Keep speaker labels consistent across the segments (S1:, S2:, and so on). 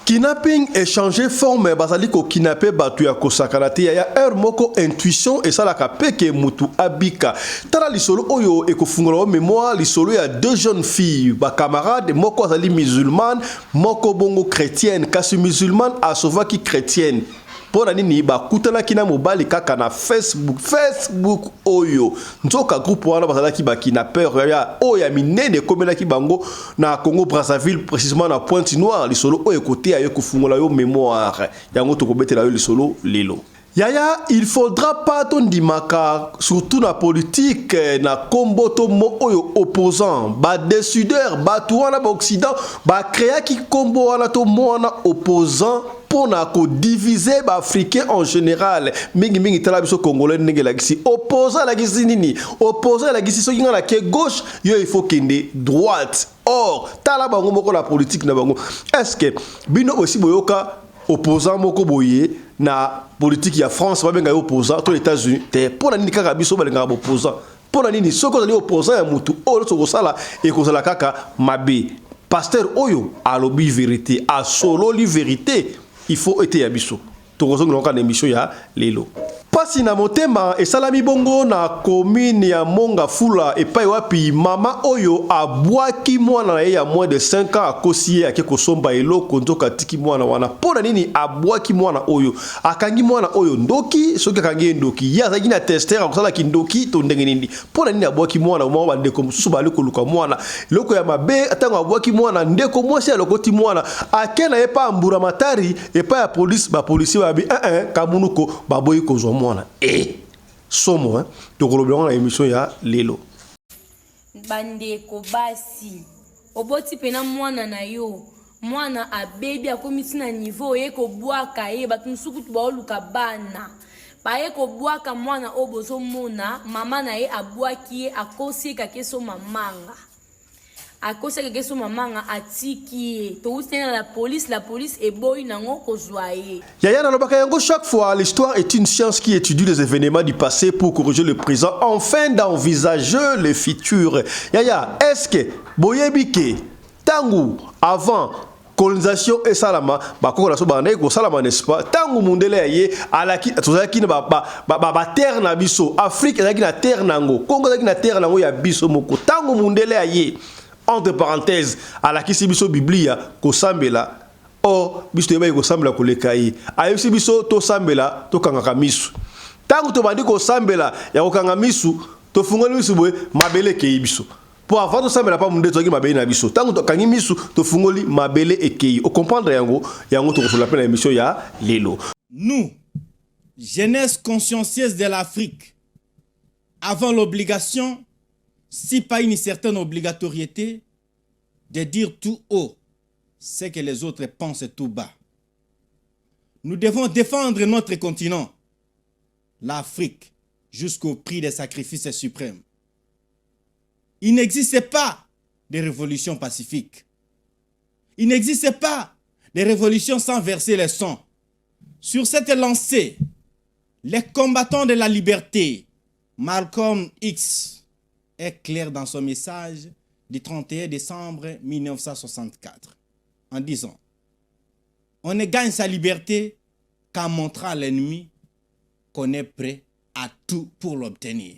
S1: Kidnapping echanger forme bazali ko kidnapper batu ya kosakana te yaya heure moko intuition esalaka pe ke mutu abika tala lisolo oyo ekofungola yo memoire lisolo ya deux jeunes filles ba camarades moko azali musulmane moko bongo chretienne kasi musulmane a sauvaki chretienne Pona nini bakutanaki na mobali kaka na Facebook Facebook oyo nzoka groupe wana bazalaki ba kidnappeur ya oyo ya minene ekomelaki bango na Congo Brazzaville précisément na Pointe Noire lisolo oyo ekoteya yo kofungola yo mémoire yango tokobetela yo lisolo lelo. Yaya il faudra pas tondimaka surtout na politique na kombo to mot oyo opposant ba decideur batu wana ba occident ba creaki kombo wana to mot wana opposant pona ko diviser ba africains en general mingi mingi tala biso congolais ndenge elakisi opposant elakisi nini opposant elakisi soki nga na ke gauche yo il faut kende droite or tala bango moko na politique na bango est ce que bino osi boyoka opposant moko boye na politique ya France babenga ye opposant to États-Unis te pona nini kaka biso balingaka opposant pona nini soki ozali opposant ya mutu oyo nyonso okosala ekozala kaka mabe pasteur oyo alobi verite asololi verite il faut eteya biso tokozongela kaka na émission ya lelo Pasi na motema esalami bongo na commune ya Monga Fula epai wapi mama oyo abwaki mwana na ye ya moins de 5 ans akosi ye ake kosomba eloko nzoka atiki mwana wana. Mpo na nini abwaki mwana oyo? Akangi mwana oyo ndoki? Soki akangi ye ndoki, ye azalaki na tester akosala kindoki to ndenge nini? Mpo na nini abwaki mwana? Mwa bandeko mosusu bazali koluka mwana. Eloko ya mabe, ntango abwaki mwana, ndeko mwasi alokoti mwana ake na ye pa mburamatari epai ya polisi, bapolisi babi eh, eh, kamunuko baboyi kozwa mwana. Eh, somo hein? Tokolobela yango na emission ya lelo.
S2: Bandeko basi, oboti pena mwana na yo, mwana abebi akomi ti na niveau oye kobwaka ye, bato mosusu kutu baoluka bana baye kobwaka mwana oyo bozomona mama na ye abwaki ye, akosi ye kake esoma manga, akosi ye kake esoma manga, atiki ye. Towuti na la police, la police eboyi nango kozwa ye.
S1: Yaya nalobaka yango chaque fois, l'histoire est une science qui étudie les événements du passé pour corriger le présent enfin d'envisager le futur. Yaya, est-ce que boyebi ke tangu avant colonisation esalama bakoko na biso bandaki kosalama n'est-ce pas tangu mundele ya ye alaki tozalaki na ba, ba, ba, ba, ba terre na biso Afrique ezalaki na terre na yango Congo ezalaki na terre na yango ya biso moko tangu mundele ya ye entre parenthèses alakisi biso Biblia kosambela Or biso toyebaki kosambela koleka ye. Ayebisi biso tosambela tokangaka misu. Tango tobandi kosambela ya kokanga misu, tofungoli misu boye, mabele ekeyi biso. Po avant tosambela pa mundele tozalaki mabele na biso. Tango tokangi misu, tofungoli mabele ekeyi. O comprendre yango? Yango tokosolola pe na emission ya lelo.
S3: Nous, jeunesse consciencieuse de l'Afrique, avons l'obligation, si pas une certaine obligatoriété, de dire tout haut ce que les autres pensent tout bas. Nous devons défendre notre continent, l'Afrique, jusqu'au prix des sacrifices suprêmes. Il n'existe pas de révolution pacifique. Il n'existe pas de révolution sans verser le sang. Sur cette lancée, les combattants de la liberté, Malcolm X, est clair dans son message du 31 décembre 1964 en disant: on ne gagne sa liberté qu'en montrant à l'ennemi qu'on est prêt à tout pour l'obtenir.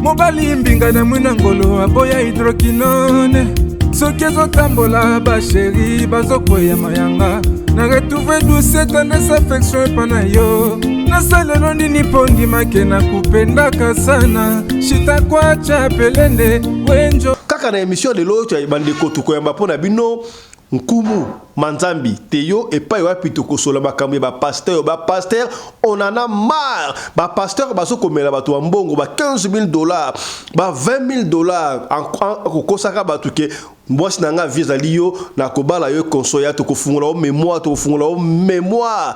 S4: Mobali mbinga na mwina ngolo aboya hydroquinone soki ezotambola basheri bazokweya mayanga na retrouve douce tendresse affection epa na yo nasalelo nini mpo ndimake na kupendaka sana shitakwacha pelende wenjo
S1: Kaka na emission ya lelo oyo bandeko tokoyamba mpo na bino. Nkumu Manzambi Teyo epai wapi tokosola makambo ya ba pasteur. Ba pasteur, on en a marre. Ba pasteur bazo komela bato ya mbongo ba 15 000 $, ba 20 000 $, kokosaka bato ke mwasi na nga vie ezali yo na kobala yo konsoya. Tokofungola yo mémoire, tokofungola yo mémoire.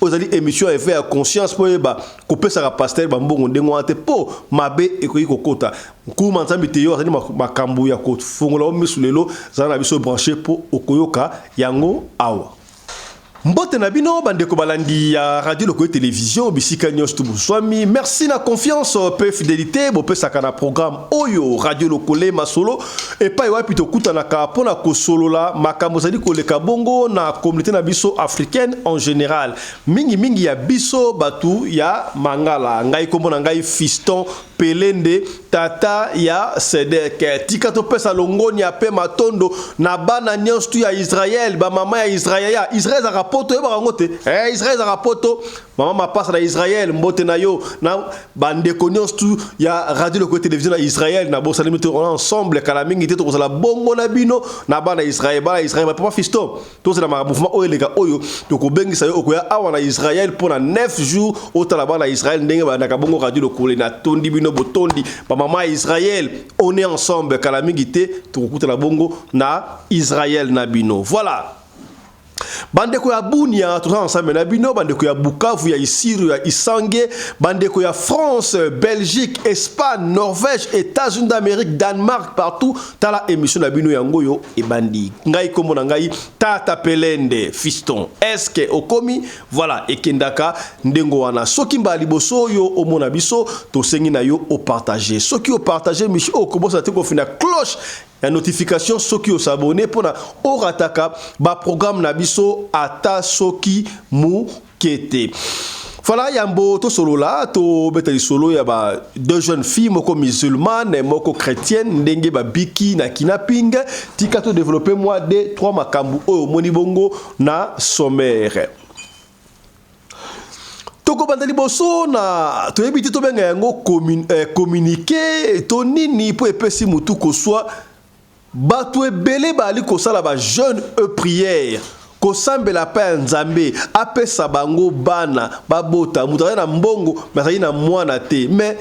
S1: Oyo ezali émission ya éveil ya conscience mpo oyeba kopesaka pasteur bambongo ndenge wana te, mpo mabe ekoki kokota. Nkuma Nzambe te yo azali makambo ya kofungola yo miso lelo. Zala na biso branché mpo okoyoka yango awa. Mbote na bino bandeko balandi ya Radio Lokole Télévision bisika nyonso to bozwami. Merci na confiance mpe fidélité bopesaka na programme oyo Radio Lokole Masolo, epai wapi tokutanaka mpona kosolola makambo ezali koleka bongo na communauté na biso africaine en général, mingimingi ya biso bato ya Mangala. Ngai, nkombo na ngai Fiston Pelende, tata ya Sedek. Tika topesa longonia mpe matondo na bana nyonso tu ya Israel, bamama ya Israel. Ya Israel ezalaka poto, oyebaka yango te? Israel ezalaka poto. Mama Mapasa na Israel, mbote na yo na bandeko nyonso tu ya Radio Lokole Télévision na Israel. Na bosalemi te on ensemble kala mingi te, tokozala bongo na bino na bana Israel. Bana Israel, papa Fiston, tozela maka mouvement oyo eleka oyo tokobengisa yo, okoya awa na Israel mpo na 9 jours, otala bana Israel ndenge bandaka bongo Radio Lokole. Natondi bino, botondi bamama ya Israel. On est ensemble, kala mingi te tokokutana bongo na Israel na bino. Voilà, bandeko ya Bunia, toza ensemble na bino. Bandeko ya Bukavu, ya Isiro, ya Isange, bandeko ya France, Belgique, Espagne, Norvège, États-Unis d'Amérique, Danemark, partout, tala émission na bino yango oyo ebandi. Ngai, kombo na ngai Tata Pelende Fiston. Est-ce okomi? Voilà, ekendaka ndenge wana. Soki mbala liboso oyo omona biso, tosengi na yo opartage. Soki opartage émission oyo, okobosana te kofina cloche ya notification. Soki osabonner, mpona orataka baprogramme na biso ata soki moke te. Voilà, yambo tosolola, tobeta lisolo ya ba deux jeunes filles, moko musulmane, moko chrétienne, ndenge babiki na kidnapping. Tika todévelopper mwa deux trois makambo oyo omoni bongo na sommaire. Tokobanda liboso na toyebi te tobenga yango communiqué to nini, mpo epesi motu koswa. Bato ebele bazali kosala bajeûne et prière, kosambela mpe ya Nzambe apesa bango bana babota. Moto azali na mbongo me azali na mwana te, mais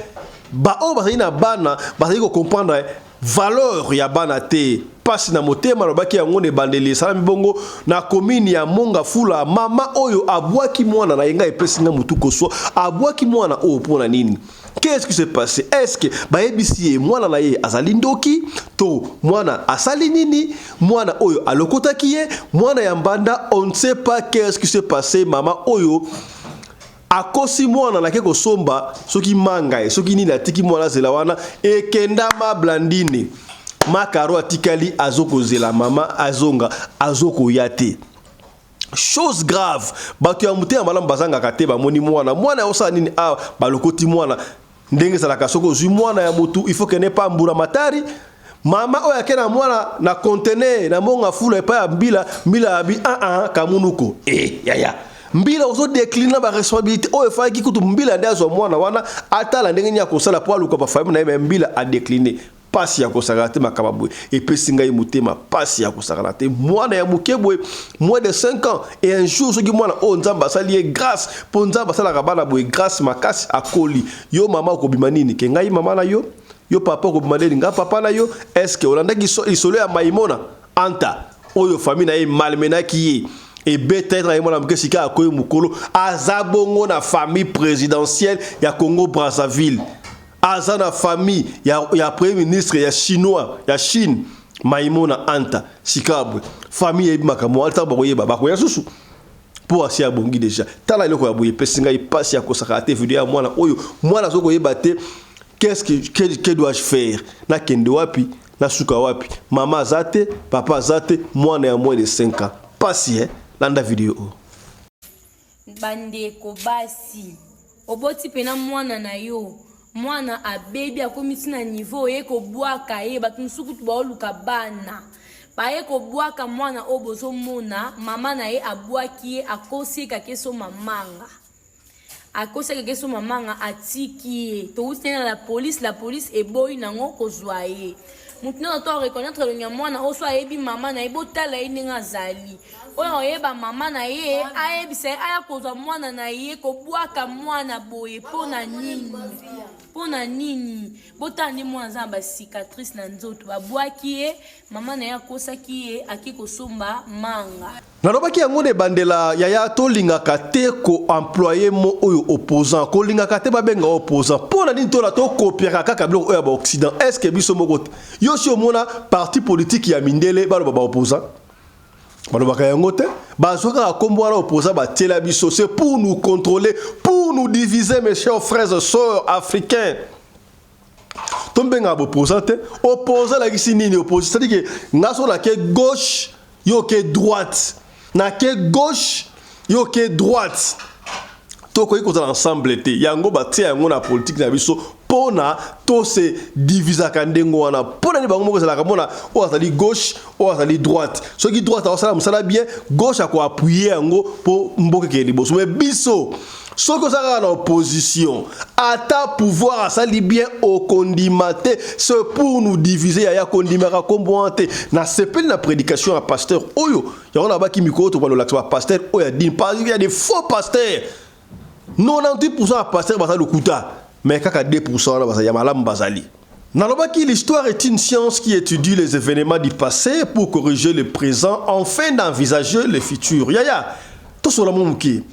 S1: baoyo bazali na bana bazali kocomprendre valeur ya bana te. Mpasi na motema, alobaki yango na ebandeli. Esalami bongo na komini ya Monga Fula. Mama oyo abwaki mwana na ye, ngai epesi nga motu koswa. Abwaki mwana oyo mpo na nini? Qu'est-ce qui s'est passé? Est-ce que bayebisi ye mwana na ye azali ndoki, to mwana asali nini? Mwana oyo alokotaki ye mwana ya mbanda, on ne sait pas qu'est-ce qui s'est passé. Mama oyo akosi mwana nake kosomba soki manga ye soki nini, atiki mwana azela wana, ekendama blandine makaro, atikali azokozela mama azonga, azokoya te. Chose grave, bato ya motema malamu bazangaka te. Bamoni mwana, mwana osala nini awa? Balokoti mwana. Ndenge ezalaka, soki ozwi mwana ya motu, il faut kende pa mbula matari. Mama oyo ake na mwana na conteneur na Monga Fula epai ya mbila. Mbila abi aa kamunuko e yaya mbila ozodécliner baresponsabilité oyo efalaki kutu mbila nde azwa mwana wana, atala ndenge nini akosala mpo aluka bafamille na ye, mais mbila adécliner. Pasi ya kosakana te. Makambo boye epesi ngai motema pasi ya kosakana te. Mwana ya moke boye, moins de 5 ans, et un jour soki mwana oyo Nzambe asali ye grâce, mpo Nzambe asalaka bana boye grâce makasi, akoli, yo mama okobima nini? Ke ngai mama na yo, yo papa okobima nini? Ngai papa na yo. Est-ce olandaki lisolo ya Maimona Anta oyo famille na ye malmenaki ye, ebeta ye na ye mwana moke, sika akoyi mokolo aza bongo na famille présidentielle ya Congo Brazzaville, aza na famille ya premier ministre ya chinois, ya Chine, Maimona Anta. Sika boye famille yebi makambo wana, ntango bakoyeba bakoya susu mpo asi abongi déjà. Tala eloko ya boye epesi ngai mpasi ya kosakana te. Video ya mwana oyo, mwana azoki koyeba te qu'est-ce que dois-je faire, nakende wapi, nasuka wapi? Mama aza te, papa aza te, mwana ya moins de 5 ans. Pasi eh? Landa video oyo.
S2: Bandeko basi, oboti mpena mwana na yo, mwana abebi, akomi ntina niveau oye kobwaka ye. Bato mosusu kutu baoluka bana, baye kobwaka mwana oyo. Bozomona mama na ye abwaki ye, akosi ye kaka esoma manga, akosi ye kaka esoma manga, atiki ye. Touti na la police, la police eboyi nango kozwa ye. Moto nyonso to areconnaître elongi ya mwana oyo, so ayebi mama na ye. Botala ye ndenge azali. Oyo oyeba mama na ye, ayebisa ye aya kozwa mwana na ye. Kobwaka mwana boye mpo na nini? Mpo na nini? Botala nde mwana aza na bacicatrice na nzoto. Babwaki ye, mama na ye akosaki ye ake kosomba manga.
S1: Nalobaki yango na ebandela, yaya. Tolingaka te koemployer mot oyo opposant, kolingaka te babenga opposant. Mpo na nini? Tola tokopiaka kaka biloko oyo ya baoccident. Est ce que biso moko te? Yo si omona parti politique ya mindele baloba baopposant? Balobaka yango te. Bazwa kaka nkombo wana opposant, batiela biso. C'est pour nous contrôler, pour nous diviser, mes chers frères et sœurs africains. Tombengaka baopposant te. Opposant elakisi nini? Opposition, c'est-à-dire que nga so nake gauche, yo oke droite, nake gauche, yo oke droite, tokoki kozala ensemble te. Yango batia yango na politike na biso mpona tose divisaka ndenge wana. Mpo na nini? Bango moko ezalaka mona oyo azali gauche, oyo azali droite. Soki droite akosala mosala bien, gauche akoappuyer yango mpo mboka ekende liboso. Mais biso, soki oza kaka na opposition, ata pouvoir asali bien, okondima te. C'est pour nous diviser, yaya. Kondimaka nkombo wana te. Nasepeli na prédication ya pasteur oyo. Yango nabaki mikolo tokololakisa bapasteur oyo ya dine, parce qu'il y a des faux pasteurs. 98% ya pasteur baza lokuta, mais kaka 2% wana bazali ya malamu. Bazali. Nalobaki, l'histoire est une science qui étudie les événements du passé pour corriger le présent afin d'envisager le futur. Yaya, tosola mo moke.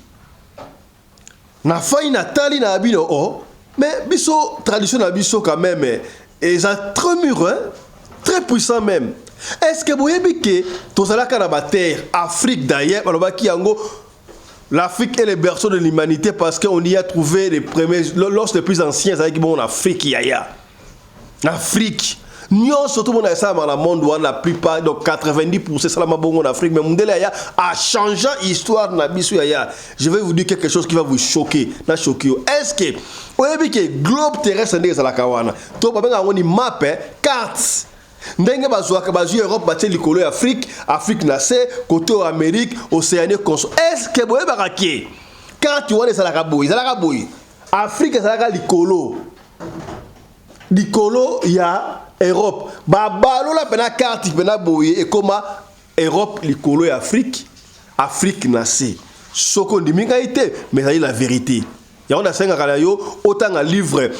S1: Nafai natali na bino o, mais biso tradition na biso quand même eza très mûr, hein? Très puissant même. Est ce que boyebi ke tozalaka na baterre Afrique? D'ailleurs balobaki yango, l'Afrique est le berceau de l'humanité parce qu'on y a trouvé les premiers, l'os les plus anciens ezalaki bongo na Afrique, yaya. Na Afrique nyonso tomona esalama na monde wana, la plupart, donc 90, esalama bongo na Afrique. Mais mundele yaya achangeant histoire na biso. Yaya, je vais vous dire quelque chose qui va vous choquer, na choquer yo. Est ce que oyebi ke globe terrestre ndenge ezalaka wana, to babengaka yango ni map, carte, ndenge bazwaka, bazwi Europe, batie likolo ya Afrique, Afrique na se, côté oyo Amérique, Océanie, conso. Est ce que boyebaka ke carte wana ezalaka boye? Ezalaka boye: Afrique ezalaka likolo, likolo ya Europe. Babalola mpena carte mpena boye, ekóma Europe likolo ya Afrique, Afrique na se. Soki ondimi ngai te, mais ezali la vérité. Yango nasengaka na yo otanga livre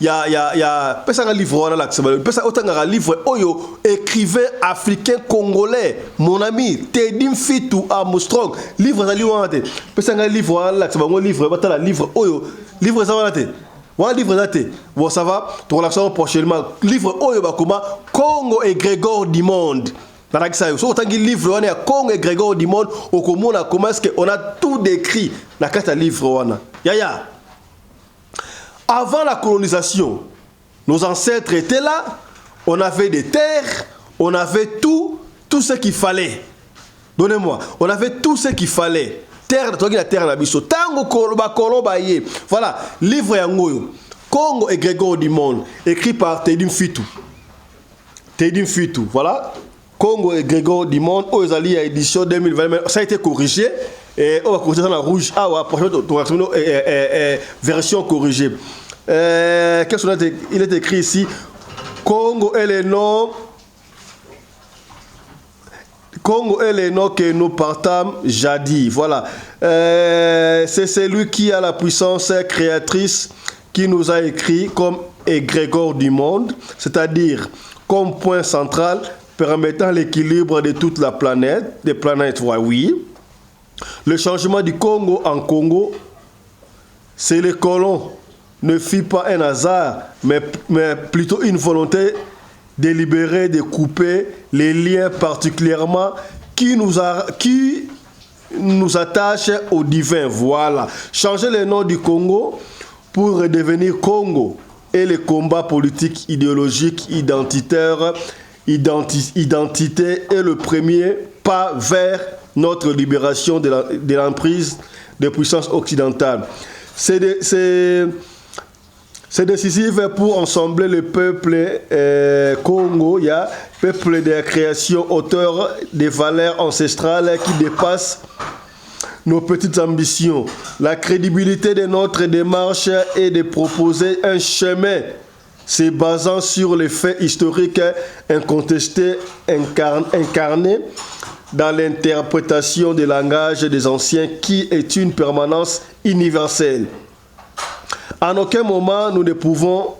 S1: ya pesanga livre wana, lakisa pesa otangaka livre oyo, écrivain africain congolais, mon ami Teddy Mfitu Armstrong. Livre ezali wana te? Pesanga livre wana, lakisa bango livre, batala livre oyo. Livre eza wana te? Wana livre eza te? Bon, ça va, tokolakisa yango prochainement. Livre oyo bakoma Congo égrégore du monde, nalakisa yo. Soki otangi livre wana ya Congo égrégore du monde, okomona comment est ce que on a tout décrit na kati ya livre wana, yaya. Avant la colonisation, nos ancêtres étaient là. On avait des terres, on avait tout, tout ce qu'il fallait. Donnez-moi, on avait tout ce qu'il fallait. Terre, toki na terre na biso. Ntango bacolon baye, voilà livre yango oyo, Congo égrégore du monde, écrit par Teddy Mfitu. Teddy Mfitu, voilà, Congo égrégore du monde. Oyo ezali ya édition 2020. Ça a été corrigé et oyo bacorrigé eza na rouge awa. Prochainement version corrigée. Qu'est-ce qu'on a? Il est écrit ici: Congo est le nom, Congo est le nom que nous portâmes jadis. Voilà. C'est celui qui a la puissance créatrice qui nous a écrit comme égrégore du monde, c'est-à-dire comme point central permettant l'équilibre de toute la planète, des planètes, ouais, oui. Le changement du Congo en Congo, c'est les colons, ne fut pas un hasard, mais plutôt une volonté délibérée de couper les liens particulièrement qui nous attachent au divin. Voilà. Changer le nom du Congo pour redevenir Congo et les combats politiques, idéologiques, identitaires, identité est le premier pas vers notre libération de l'emprise des puissances occidentales. C'est décisif pour ensembler le peuple Congo, il y a peuple de la création, auteur des valeurs ancestrales qui dépassent nos petites ambitions. La crédibilité de notre démarche est de proposer un chemin Se basant sur les faits historiques incontestés incarnés dans l'interprétation des langages des anciens qui est une permanence universelle. En aucun moment, nous ne pouvons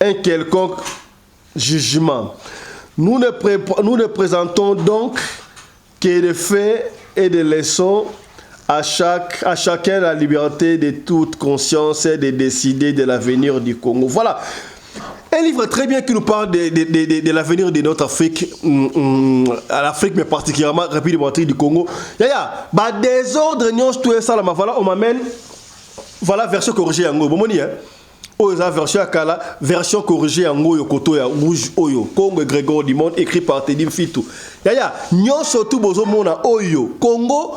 S1: un quelconque jugement. Nous ne, nous ne présentons donc que des faits et des leçons à, chaque, à chacun la liberté de toute conscience de décider de l'avenir du Congo. Voilà. Un livre très bien qui nous parle de, de, de, de l'avenir de notre Afrique, à l'Afrique, mais particulièrement République démocratique du Congo. Yaya, ba désordre, tout ça, voilà, on m'amène, voilà, version corrigée, yango. Bon, hein? Oyo eza version ya kala, version corrigée yango oyo koto ya rouge oyo, Congo Égrégore du monde, écrit par Teddy Mfitu. Yaya, nyonso tu bozomona oyo, Congo,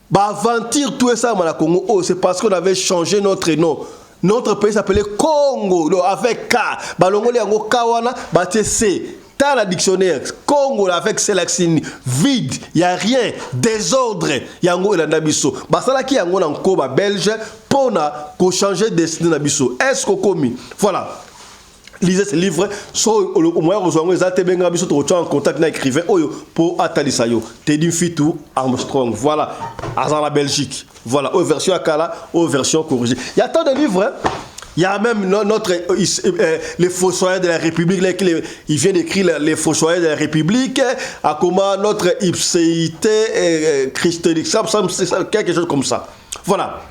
S1: baaventure tout esalama na Congo oyo, c'est parce qu'on avait changé notre nom. Notre pays s'appelait Congo avec K. Balongoli yango K wana, batie C. Tala dictionnaire, Congo avec C l'accent vide, y a rien, désordre yango elanda biso. Basalaki yango na nko ba Belge mpona kochanger destinée na biso. Est ce kokomi? Voilà, lisez ce livre. So au moyen kozwa yango eza te, benga biso, tokotia en contact na écrivain oyo mpo atalisa yo, Teddy Mfitu Armstrong. Voilà, aza na Belgique. Voilà, oyo version ya kala, oyo version corrigée. Il y a tant de livres, hein? Il y a même notre, les Fossoyeurs de la République, il vient d'écrire les Fossoyeurs de la République, à comment notre ipséité christelique, ça, ça, quelque chose comme ça. Voilà.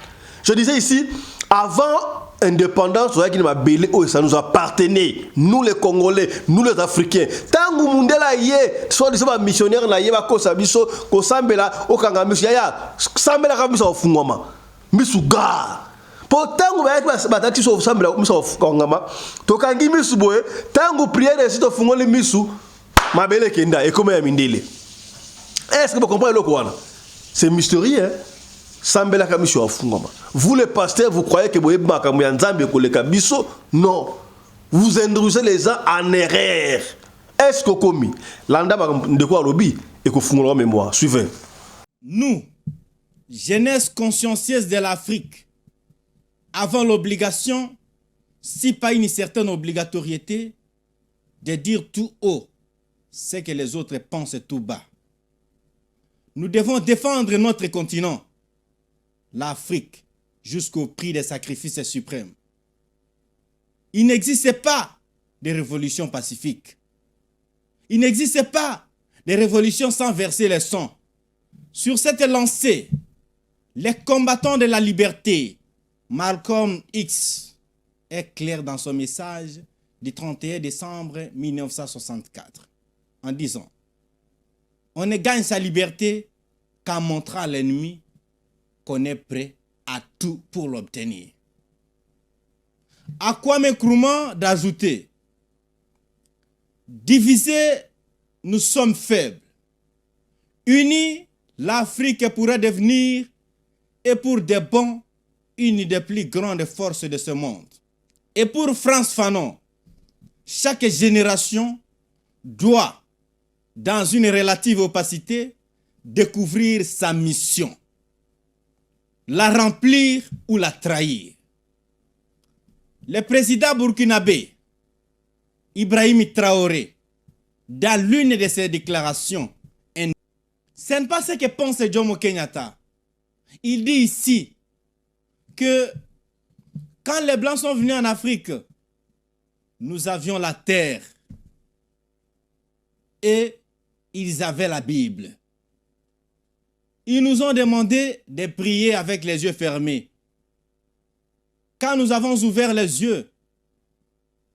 S1: Je disais ici, avant indépendance, ça nous appartenait, nous les Congolais, nous les Africains. Tangu mundele aye, soit disant missionnaire na ye, bakosa biso kosambela, okanga miso, yaya, sambela ka miso ofungwama, miso ga. Po ntango bayaki batati biso kosambela, miso okangama, tokangi misu boye. Ntango prière esi, tofungoli misu, mabele ekenda, ekoma ya mindele. Est ce que bocomprendre eloko wana? C'est mystérieux, hein? Sambelaka, miso afungwama. Vous les pasteurs, vous croyez que boyebi makambo ya Nzambe ekoleka biso? Non, vous induisez les gens en erreur. Est ce que okomi landa makambo ndeko alobi? Ekofungola mémoire. Suivez.
S3: Nous, jeunesse consciencieuse de l'Afrique, avons l'obligation, si pas une certaine obligatoriété, de dire tout haut ce que les autres pensent tout bas. Nous devons défendre notre continent, l'Afrique, jusqu'au prix des sacrifices suprêmes. Il n'existe pas de révolution pacifique. Il n'existe pas de révolution sans verser le sang. Sur cette lancée, les combattants de la liberté, Malcolm X, est clair dans son message du 31 décembre 1964 en disant: On ne gagne sa liberté qu'en montrant à l'ennemi qu'on est prêt à tout pour l'obtenir. À Kwame Nkrumah d'ajouter: Divisés, nous sommes faibles. Unis, l'Afrique pourrait devenir, et pour de bon, une des plus grandes forces de ce monde. Et pour Frantz Fanon, chaque génération doit, dans une relative opacité, découvrir sa mission, la remplir ou la trahir. Le président burkinabé, Ibrahim Traoré, dans l'une de ses déclarations, ce n'est pas ce que pense Jomo Kenyatta. Il dit ici que quand les Blancs sont venus en Afrique, nous avions la terre et ils avaient la Bible. Ils nous ont demandé de prier avec les yeux fermés. Quand nous avons ouvert les yeux,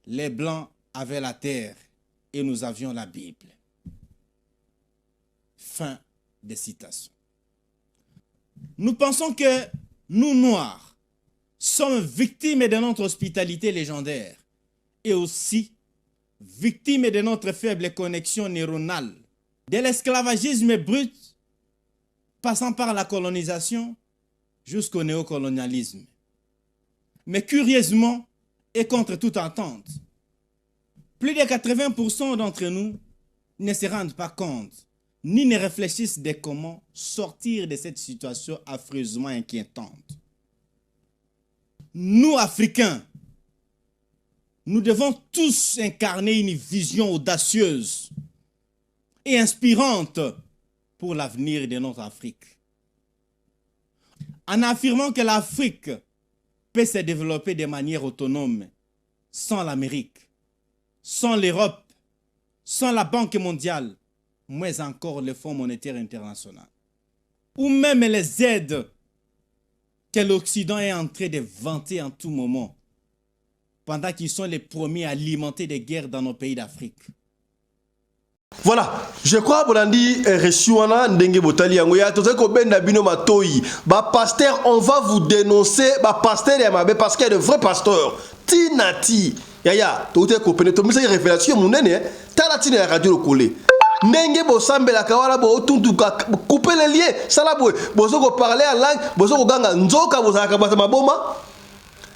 S3: les Blancs avaient la terre et nous avions la Bible. Fin des citations. Nous pensons que nous, Noirs, sommes victimes de notre hospitalité légendaire et aussi victimes de notre faible connexion neuronale, de l'esclavagisme brut, passant par la colonisation jusqu'au néocolonialisme. Mais curieusement, et contre toute attente, plus de 80% d'entre nous ne se rendent pas compte, ni ne réfléchissent de comment sortir de cette situation affreusement inquiétante. Nous, Africains, nous devons tous incarner une vision audacieuse et inspirante pour l'avenir de notre Afrique. En affirmant que l'Afrique peut se développer de manière autonome, sans l'Amérique, sans l'Europe, sans la Banque mondiale, moins encore le Fonds monétaire international, ou même les aides que l'Occident est en train de vanter en tout moment, pendant qu'ils sont les premiers à alimenter des guerres dans nos pays d'Afrique.
S1: Voilà, je crois bolandi reçu wana ndenge botali yango ya tozali kobenda bino matoyi. Ba pasteur, on va vous dénoncer ba pasteur ya mabe parce qu'il y a de vrais pasteurs. Tina ti. Yaya, toute kopene tomisaki révélation munene, eh. Tala tina ya radio lokole. Ndenge bosambelaka wana botuntuka couper les liens, sala boye, bozo ko parler en langue, bozo koganga nzoka bozalaka bato maboma.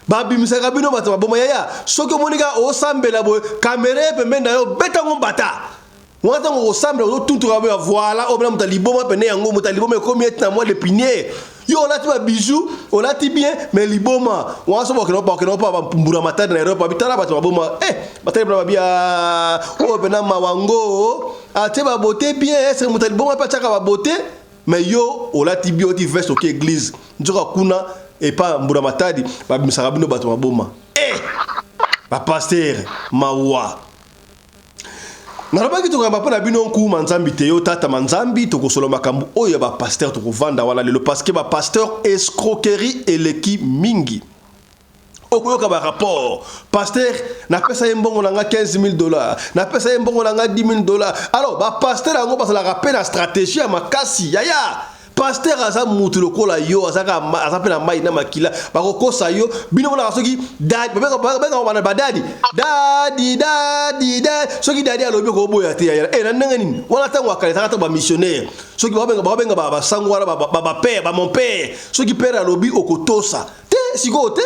S1: Babimisaka bino bato maboma yaya. Soki omoni kaka osambela boye, kamera ye pembeni na yo, beta ngo mbata. Wana ntango okosambela ozotuntuka boye, voilà, oyo mpena moto ya liboma pene yango, moto ya liboma ekomi ete na mwa lepiniere. Yo olati ba bijoux, olati bien, mais liboma. Wana so bakende bakende pa bambula matadi na Europe, bitala bato maboma. Eh, batali mpena babi ah, oyo mpena mawango, atie ba beauté bien, est-ce que moto ya liboma mpe atiaka ba beauté? Mais yo olati bien, oti veste oke église. Nzoka kuna epa mbula matadi babimisaka bino bato maboma. Eh, ba pasteur mawa. Nalobaki tokoyamba mpo na bino nkuma nzambi te yo tata manzambi tokosolo makambo oyo ya bapasteur tokovanda wana lelo parce que bapasteur escroquerie eleki mingi. Okoyoka barapport pasteur napesa ye mbongo na nga 15 000 $, napesa ye mbongo na nga 10 000 $. Alors bapasteur yango bazalaka mpe na stratégie ya makasi yaya. Pasteur aza mutu lokola yo, aza mpe na mai na makila, bakokosa yo. Bino monaka soki babengaka bana badaddy, daddy, daddy, daddy. Soki daddy alobi, okoboya te yaya. E na ndenge nini wana? Ntango akala ezalaka ntango bamissionnaire, soki babenga basango wana bapère, bamon père, soki père alobi okotosa te. Sikoyo te,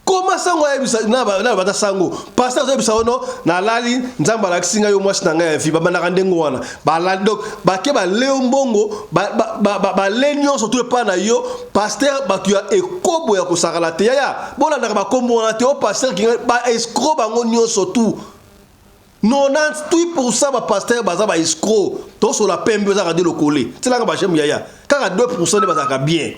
S1: koma sango ayebisa na bata sango, pasteur azoyebisa ono nalali, Nzambe alakisi ngai yo mwasi na ngai ya vie. Babandaka ndenge wana, balali donc bake baleo mbongo, bale nyonso to epai na yo pasteur. Bato ya ekobo ya kosakala te yaya, bolandaka bakombo wana te. O pasteur kinga baescroc bango nyonso tu, 98 % bapasteur baza baescroc. Tosola pembe ezaka nde lokole tilanga bajeme yaya, kaka 2 % nde bazalaka bien.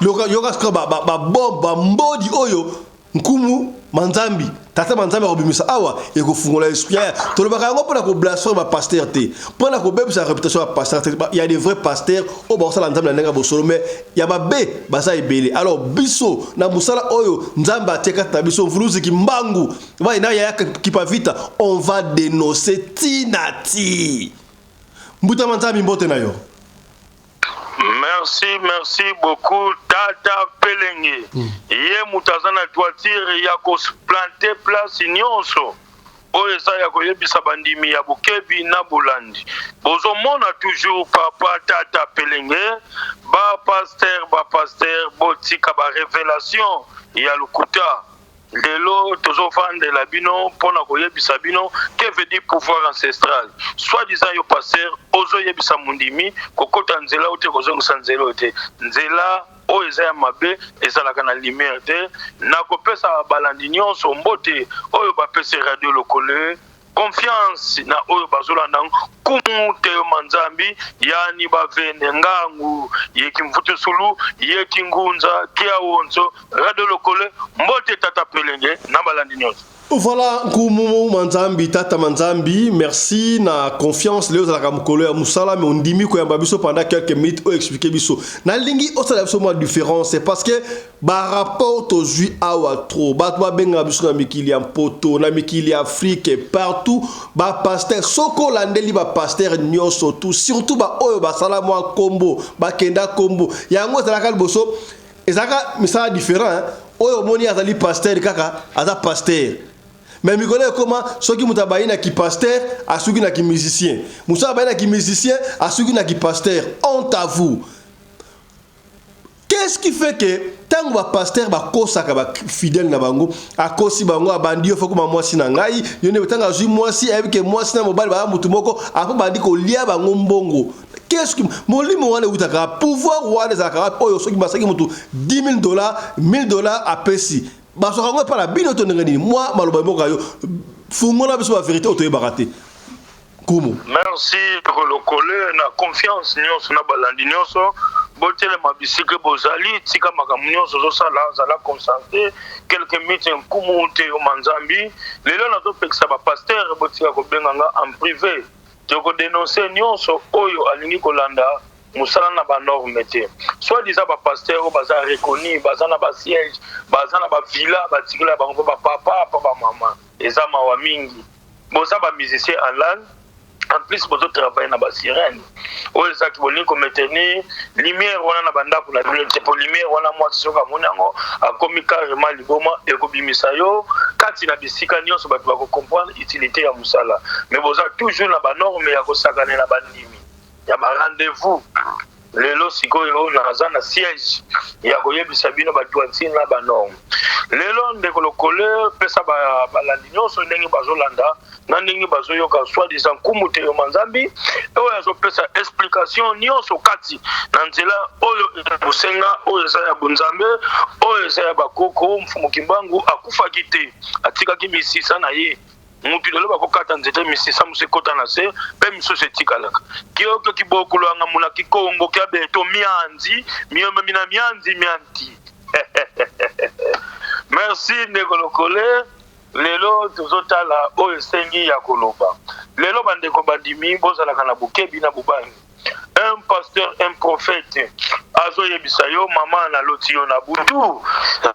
S1: Yoka sikoyo babombe bambodi oyo nkumu manzambi tata manzambi akobimisa awa, ekofungola esprit yaya. Tolobaka yango mpona koblasphème bapasteur te, mpona kobebisa réputation ya pasteur te. Ya des vrais pasteurs oyo bakosala Nzambe na ndenge ya bosolo, mais ya mabe baza ebele. Alors biso na mosala oyo Nzambe atie kati na biso, mvuluziki mbangu na yaya Kipavita, on va dénoncer tina ti. Mbuta manzambi, mbote na yo.
S5: Merci, merci beaucoup, tata Pelenge. Ye moto aza na toiture ya koplante place nyonso oyo eza ya koyebisa bandimi ya bokebi na bolandi. Bozomona toujours papa tata Pelenge. Bapasteur, bapasteur, botika barévélation ya lokuta. Lelo tozovandela bino mpona koyebisa bino que veut dire pouvoir ancestral. Soit disant yo pasteur ozoyebisa mondimi kokota nzela oyo te, kozongisa nzela oyo te, nzela oyo eza ya mabe, ezalaka na lumière te. Nakopesa balandi nyonso mbote oyo bapesi radio lokole confiance na oyo bazolanda nkumu teyoma nzambi yani bavende ngangu yeki mvutusulu yeki ngunza kiawonzo radio lokole. Mbote tata Pelenge na balandi nyonso.
S1: Voilà, nkumu manzambi tata manzambi, merci na confiance. Leo ozalaka mokolo ya mosala, mais ondimi koyamba biso pendant quelques minutes oyo expliquer biso. Nalingi osala biso mwa différence parce que barapport tozwi awa trop, bato babengaka biso na mikili ya Mpoto, na mikili ya Afrique, partout. Bapasteur, soki olandeli bapasteur nyonso tout, surtout baoyo basala mwa nkombo, bakenda nkombo yango ezalaka liboso, ezalaka misala différent. Oyo omoni azali pasteur kaka aza pasteur, mais mikolo ekoma soki moto abayi na kipasteur, asuki na kimusicien, mosu abayi na kimusicien, asuki na kipasteur. Honte à vous! Qu'est-ce qui fait que ntango bapasteur bakosaka bafidèle na bango, akosi bango, abandi yo fokoma mwasi na ngai, yo nde ntango azwi mwasi, ayebi ke mwasi na mobali baya motu moko, apo bandi kolia bango mbongo? Qu'est-ce que molimo wana ewutaka? Pouvoir wana ezalaka wapi? Oyo soki basaki motu 10 000 dollars, 1000 dollars apesi, bazwaka yango epa na bino to ndenge nini? Mwa maloba moko yo fungola biso ba vérité oyo toyebaka te, Kumu.
S5: Merci Lokole na confiance nyonso na balandi nyonso. Botelema bisika bozali, tika makambo nyonso ozosala, zala concentré quelques minutes. Nkumu te yo manzambi, lelo nazopekisa bapasteur, botika kobenga nga en privé. Tokodénoncer nyonso oyo alingi kolanda mosala na banorme te. Soi-disant bapasteur oyo baza reconnu, baza na basiège, baza na bavilla, batikela bango mpo bapapa mpo bamama. Eza mawa mingi. Boza bamusicien en langue, en plus bozotravaille na basirene oyo ezaki. Bolingi komaintenir lumière wana na bandako na bino te, po lumière wana, mwasi soki amoni yango, akomi carrément liboma. Ekobimisa yo kati na bisika nyonso, bato bakocomprendre utilité ya mosala. Mais boza toujours na banorme ya kosakanela bandimi ya barendez-vous. Lelo sikoyo naza na siège ya koyebisa bino badroitine na banorme. Lelo, ndeko Lokole, pesa balandi nyonso ndenge bazolanda na ndenge bazoyoka soi-disant nkumu te yoma Nzambi oyo azopesa explication nyonso kati na nzela oyo bosenga, oyo eza ya bonzambe, oyo eza ya bakoko. Mfumu Kimbangu akufaki te, atikaki misisa na ye. Mutu lelo bakokata nzete, misisa mosu ekota na se mpe misusu etikalaka. Kioko kibokulwanga muna kikongo kia beto mianzi miomemi na mianzi mianti. Merci, ndeko Lokole. Lelo tozotala oyo esengi ya koloba. Lelo bandeko bandimi, bozalaka na bokebi na bobangi. Un pasteur, un prophète azoyebisa yo: "Mama, naloti yo na butu,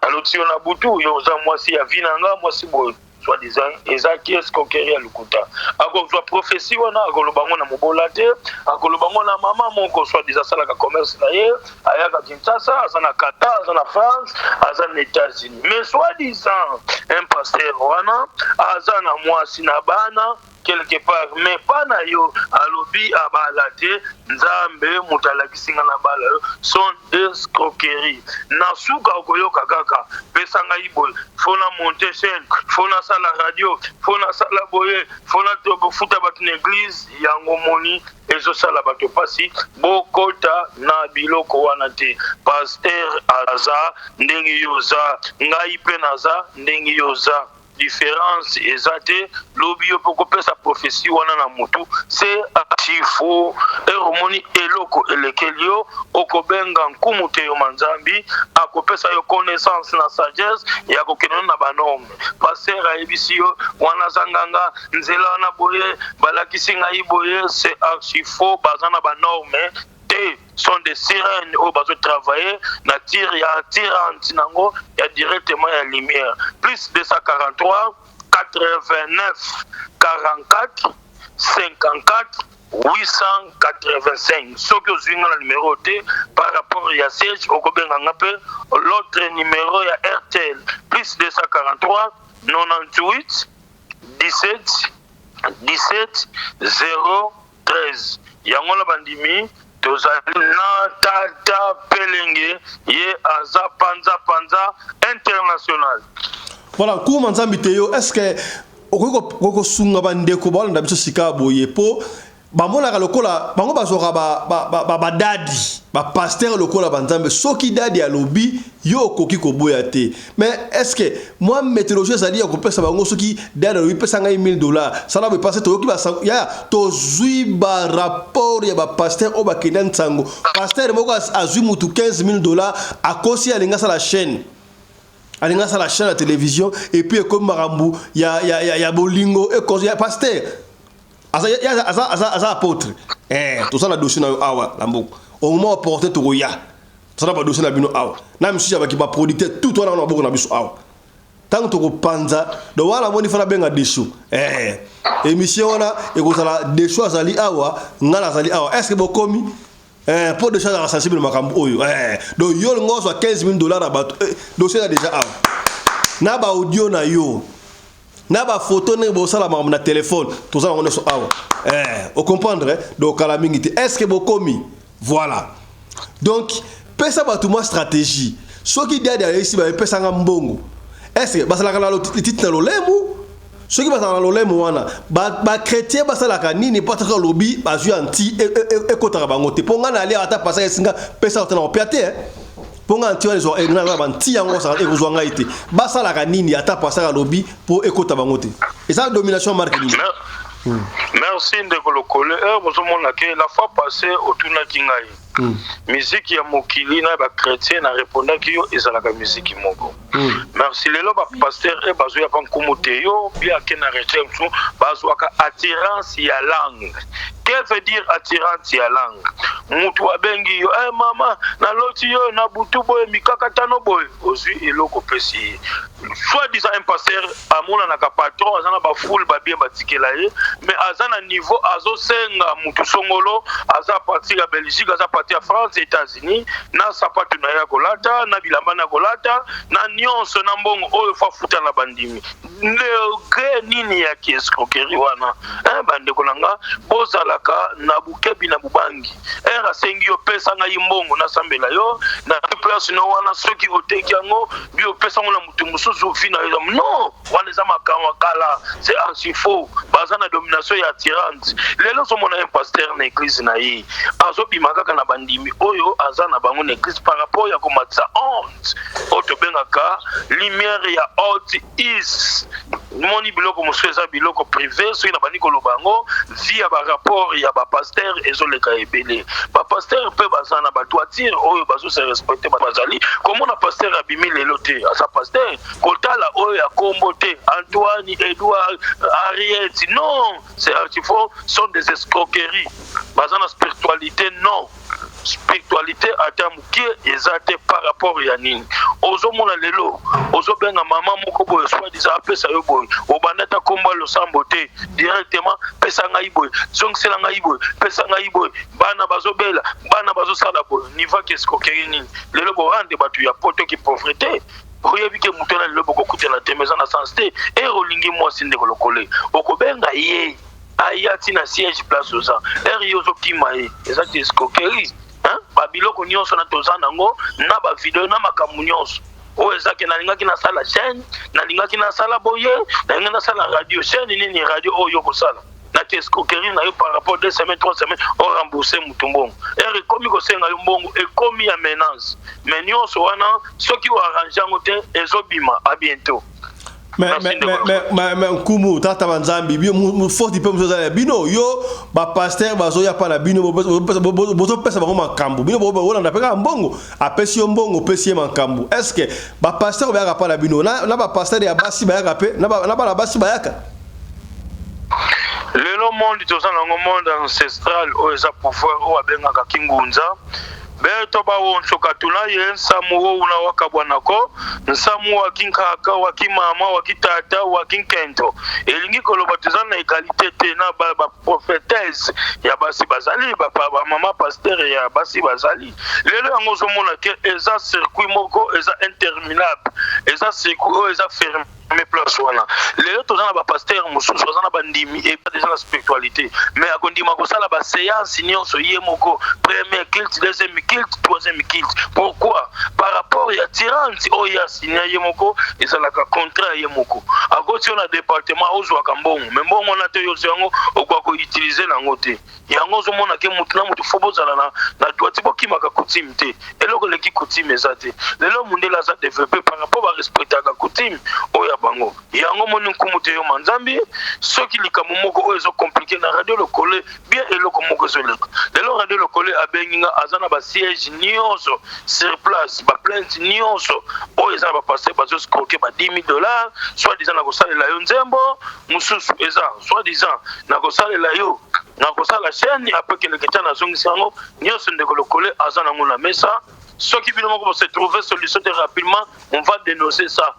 S5: naloti yo na butu, yo oza mwasi ya vie na nga, mwasi boye." Soi-disant ezalaki escroquerie ya lokuta. Akozwa prophétie wana, akoloba ngo na mobola te, akoloba ngo na mama moko soi-disant asalaka commerce na ye, ayaka Kinshasa, aza na Qatar, aza na France, aza na États-Unis. Mais soi-disant un pasteur wana aza na mwasi na bana quelque part, mais pa na yo alobi abala te, Nzambe moto alakisi nga na bala yo. Sont escroquerie. Na suka okoyoka kaka: "Pesa ngai boye, faut na monter chaîne, faut nasala radio, faut nasala boye, faut na futa bato na église." Yango moni ezosala bato mpasi. Bokota na biloko wana te. Pasteur aza ndenge yo oza, ngai mpe naza ndenge yo oza, différence eza te. Lobi yo mpo kopesa prophétie wana na motu, c'est archi faux. Ere omoni eloko elekeli yo, okobenga nkumu te yo manzambi, akopesa yo connaissance na sagesse ya kokende na banorme. Pasteur ayebisi yo wana aza nganga nzela wana boye, balakisi ngai boye, c'est archi faux. Baza na banorme te, sont des sirènes oyo bazotravaille na tir ya tirante nango ya directement ya lumière. Plus 243 89 44 54 885. Soki ozwi nga na numéro te par rapport ya siège, okobenga nga mpe l'autre numéro ya RTL, plus 243 98 17 17 0 13. Yango na bandimi, tozali na tata Pelenge, ye aza panza panza international.
S1: Voilà, kuma Nzambe te yo, est ce que okoki kosunga bandeko balanda biso sika boye, mpo bamonaka lokola bango bazwaka badadi, bapasteur lokola banzambe? Soki dadi alobi, yo okoki koboya te. Mais est ce que mwa méthodologie ezali ya kopesa bango? Soki dadi alobi: "Pesa ngai 1000 dollars, sala boye," parce toyoki ya tozwi barapport ya bapasteur oyo bakenda nsango. Pasteur moko azwi mutu 15 000 dollars, akosi, alingi asala chaîne, alingi asala chaîne ya télévision, et puis ekomi makambo ya bolingo ya pasteur. Aza, aza, aza, aza apôtre. Tosala dossier na yo awa na mboka. Au moment opportun tokoya, tosala badossier na bino awa na misusu ya baki baproducteur, tout wana na maboko na biso awa. Ntango tokopanza do wana, moni fana benga Desho. Émission wana ekozala, Desho azali awa, nga nazali awa. Est ce que bokomi? Mpo Desho azalaka sensible makambo oyo. Donc yo olingo ozwa 15 000 dollars na bato, dossier eza déjà awa na baaudio na yo na bafoto ndenge bosala makambo na telefone, toza bango nyonso awa. Ocomprendre? Donc kala mingi te. Est ce que bokomi? Voilà. Donc pesa bato mwa stratégie. Soki dadi ayesi, bayepesanga mbongo, est ce que basalaka na lititi na lolemu? Soki bazalaka na lolemo wana, ba chrétien basalaka nini mpo ataka lobi bazwi anti ekotaka bango te? Mpo ngai nalia ata pasaka esinga pesa te na kopia te, mpo ngai anti wana banti yango ekozwa ngai te. Basalaka nini ata pasaka lobi mpo ekota bango te? Eza domination marque nini?
S5: Merci, ndeko Lokole. Heure bozomona ke la fois passée otunaki ngai miziki ya mokili na bachrétien, na répondaki yo ezalaka miziki moko. Merci. Lelo bapasteur e bazoya pa nkumu te, yo bia ake na recherche mosusu, bazwaka attirance ya langue. Que veut dire attirance ya langue? Mutu abengi yo: "Eh, mama, naloti yo na butu boye, mikakatano boye." Ozwi eloko, opesi ye. Soit disant un pasteur amonanaka patron, aza na bafoule, babien batikela ye, mais aza na niveau azosenga mutu songolo, aza partir ya Belgique, aza partir ya France, États-Unis, na sapatu na ye ya kolata, na bilamba na kolata, na nyonso, na mbongo oyo fa futa na bandimi. Degré nini ya kiescroquerie wana? Bandeko na nga, bozalaka na bukebi na bubangi. Ere asengi yo: "Pesa ngai mbongo, nasambela yo na place no wana." Soki oteki yango bi, opesa yango na motu mosusu, vi na yo non, wana eza makambo kala, c'est archi faux. Baza na domination ya attirante. Lelo ozomona un pasteur na église na ye, azobima kaka na bandimi oyo aza na bango na église par rapport ya komatisa onde oyo tobengaka lumière ya haute is. Moni biloko mosusu eza biloko privé. Soki na bandi koloba yango, vie ya barapport ya bapasteur ezoleka ebele. Bapasteur mpe baza na batoiture oyo bazose respecter. Bazali komona pasteur abimi lelo te, aza pasteur, kotala oyo ya kombo te, Antoine, Edouard, Ariet, non, c'est archi faux, sont des escroqueries. Baza na spiritualité? Non, spiritualité ata mokie eza te. Par rapport ya nini ozomona lelo ozobenga mama moko boye, soit disant apesa yo boye, obanda ata kombo ya losambo te, directement: "Pesa ngai boye, zongisela ngai boye, pesa ngai boye, bana bazobela, bana bazosala boye"? Niveau ya escroquerie nini lelo borande bato ya poto ki pauvreté? Oyebi ke moto wana lelo bokokutana te, eza na sens te. Ere olingi mwasi, ndeko Lokole, okobenga ye, aya ntina siège place oza. Ere ye ozokima ye, eza ti escroquerie. Babiloko nyonso na toza nango na bavideo na makambo nyonso oyo ezaki, nalingaki nasala chaîne, nalingaki nasala boye, nalingi nasala radio. Chaîne nini? Radio oyo okosala na ti escroquerie na yo par rapport 2 semaines, 3 semaines, orembourse motu mbongo. Ere ekomi kosenga yo mbongo, ekomi ya menace. Mais nyonso wana, soki oarrange yango te, ezobima. À bientôt.
S1: Mais nkumu tata banzambi, faute mpe mosusu ezala ya bino. Yo bapasteur bazoya mpa na bino, bozopesa bango makambo. Bino bolanda mpe kaka mbongo. Apesi yo mbongo, opesi ye makambo. Est ce que bapasteur bayaka mpa na bino, na bapasteur ya basi bayaka mpe, na bana basi bayaka?
S5: Lelo monde toza nango, monde ancestral oyo eza pouvoir oyo abengaka kingunza beto bawonsoka tuna ye nsamu wouna wakabwanako nsamu wakinkaka wakimama wakitata wakinkento. Elingi koloba toza na égalité te. Na baprophétesse ya basi bazali, bamama pasteur ya basi bazali. Lelo yango ozomona ke eza circuit moko eza interminable, eza circuit oyo eza fermé place wana. Lelo toza na bapasteur mosusu aza na bandimi eza déjà na spiritualité, mais akondima kosala baséance nyonso ye moko: premier culte, deuxième culte, troisième culte. Pourquoi? Par rapport ya tirante oyo asinya ye moko, ezalaka contrat ye moko. Akoti yo na département, ozwaka mbongo, mais mbongo wana te, yo yango okoka koutiliser nango te. Yango ozomona ke mutu na mutu fo bozala na droite. Bokimaka coutume te, eloko eleki coutume eza te. Lelo mundele aza développé par rapport barespectaka coutume oyo ya bango. Yango moni nkumu te, yo manzambi, soki likambo moko oyo ezocompliquer na Radio Lokole, bien eloko moko ezoleka lelo, Radio Lokole abengi nga, aza na basiège nyonso sur place, baplainte nyonso oyo eza na bapasteur bazoescroquer ba 10 000 $, soit disant na kosalela yo nzembo mosusu, eza soit disant na kosalela yo, na kosala chaîne. Après keleke tia, nazongisi yango nyonso. Ndeko Lokole aza nango na mesa. Soki bino moko bose trouver solution te rapidement, on va dénoncer ça.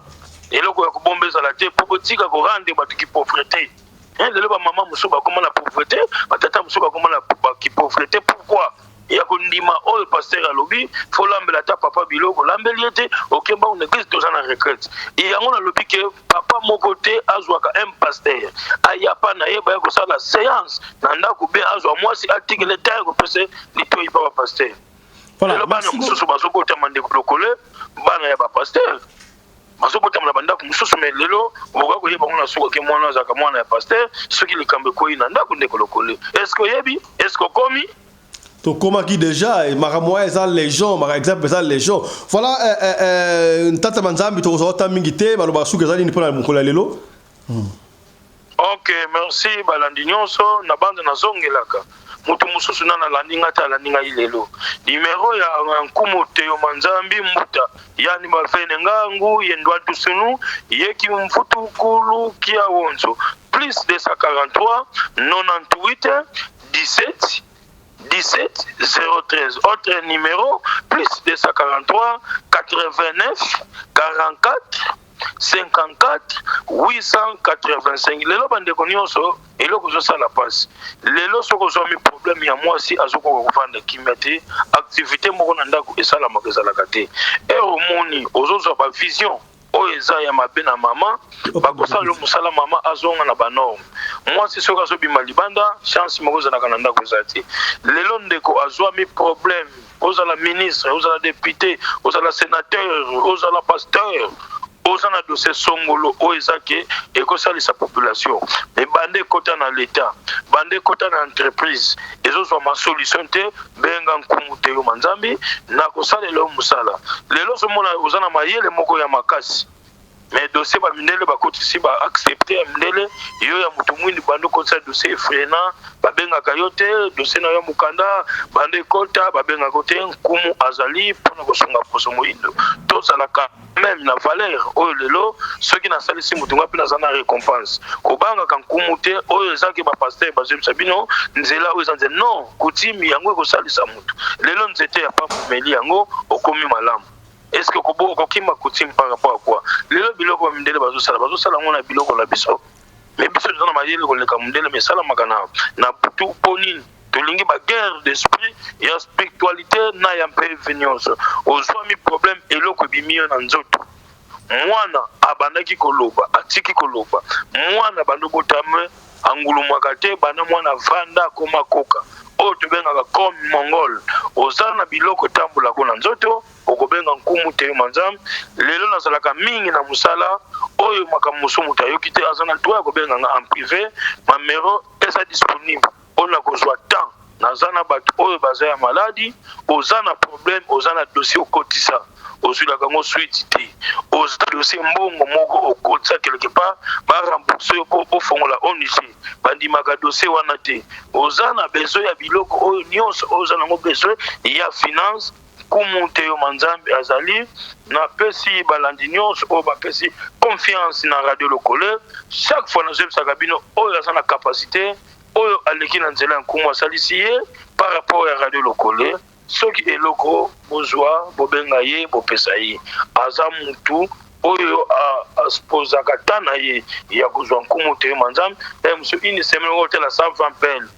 S5: Eloko ya kobomba ezala te, mpo botika korendre bato kipauvreté. Lelo bamama mosusu bakoma na pauvreté, batata mosusu bakoma na kipauvreté. Pourquoi? Ya kondima oyo pasteur alobi, folambela ata papa biloko, olambeli ye te, okemba na église, toza na retraite. Yango nalobi ke papa moko te azwaka un pasteur aya pa na ye, baya kosala séance na ndako, be azwa mwasi atikele te, kopesa litoi pa bapasteur. Lelo bana mosusu bazobotama, ndeko Lokole, bana ya bapasteur. Bazobotama na bandako mosusu, mais lelo okoka koyeba ngo na suka ke mwana azalaka mwana ya pasteur. Soki likambo ekwei na ndako, ndeko Lokole, est ce que oyebi? Est ce que okomi?
S1: Tokomaki déjà makambo wana eza légion, maka exemple eza légion. Voilà, ntata manzambi, tokozwa ota mingi te. Balobaka suki eza nini mpona mokolo ya lelo?
S5: Ok, merci balandi nyonso. Na banda nazongelaka moto mosusu nana alandi ngai te, alandi ngai lelo. Numero ya nkumu Teyoma Nzambi Mbuta yani bafene ngangu ye ndwatusunu yeki mfutukulu kia wonzo, plus 243 98 17 17 013. Autre numéro, plus 243 89 44 54 885. Lelo bandeko nyonso, eloko ozosala mpasi lelo, soki ozwami problème ya mwasi, azokoka kovanda kimia te, activité moko na ndako esalamaka ezalaka te. Ere omoni ozozwa bavision oyo eza ya mabe na mama, bakosala yo mosala, mama azonga na banorme. Mwasi soki azobima libanda, chance moko ezalaka na ndako eza te. Lelo ndeko azwami problème, ozala ministre, ozala député, ozala sénateur, ozala pasteur, oza na dossier songolo oyo eza ke ekosalisa population, mais banda ekota na l'état, banda ekota na entreprise, ezozwama solution te, benga nkumu Teyoma Nzambi na kosalela yo mosala. Lelo ozomona oza na mayele moko ya makasi, mais dossier bamindele bakotisi, baaccepte ya mindele, yo ya moto mwindu, banda okotisa dossier efrena, babengaka yo te. Dossier na yo ya mokanda, banda ekota, babengaka yo te. Nkumu azali mpona kosunga poso moyindo, tozalaka même na valeur oyo. Lelo soki nasalisi moto, nga mpe naza na récompense. Kobangaka nkumu te. Oyo ezaki bapasteur bazoyebisa bino nzela oyo eza nzela non coutume, yango ekosalisa moto. Lelo nzete ya pamba omeli yango, okomi malamu. Est ce que okokima coutume par rapport à quoi? Lelo biloko bamindele bazosala, bazosala yango na biloko na biso, mais biso toza na mayele koleka mondele, mais esalamaka na butu. Mpo nini tolingi baguerre d'esprit ya spiritualité na ya mpeve nyonso? Ozwami problème, eloko ebimi yo na nzoto, mwana abandaki koloba, atiki koloba, mwana bando botame angulumaka te, banda mwana avanda akoma koka oyo tobengaka comme mongol. Oza na biloko etambolako na nzoto, okobenga nkumu Teyoma Nzambe. Lelo nazalaka mingi na mosala oyo, makambo mosusu moto ayoki te, aza na droit ya kobenga nga en privé. Numéro eza disponible mpona kozwa temps. Naza na bato oyo baza ya maladi. Oza na problème, oza na dossier okotisa, ozwilaka yango suite te, oza dossier mbongo moko okotisa quelque part, barembourse yo mpo ofongola ONG, bandimaka dossier wana te, oza na besoin ya biloko oyo nyonso oyo oza nango besoin ya finance, nkumu Teyoma Nzambe azali. Napesi balandi nyonso oyo bapesi confiance na Radio Lokole. Chaque fois nazoyebisaka bino, oyo aza na capacité, oyo aleki na nzela ya nkumu, asalisi ye par rapport ya Radio Lokole. Soki eloko bozwa, bobenga ye, bopesa ye. Aza mutu oyo aspozaka ta na ye ya kozwa nkumu Teyoma Nzambe. E mosu une semaine otela 120 pele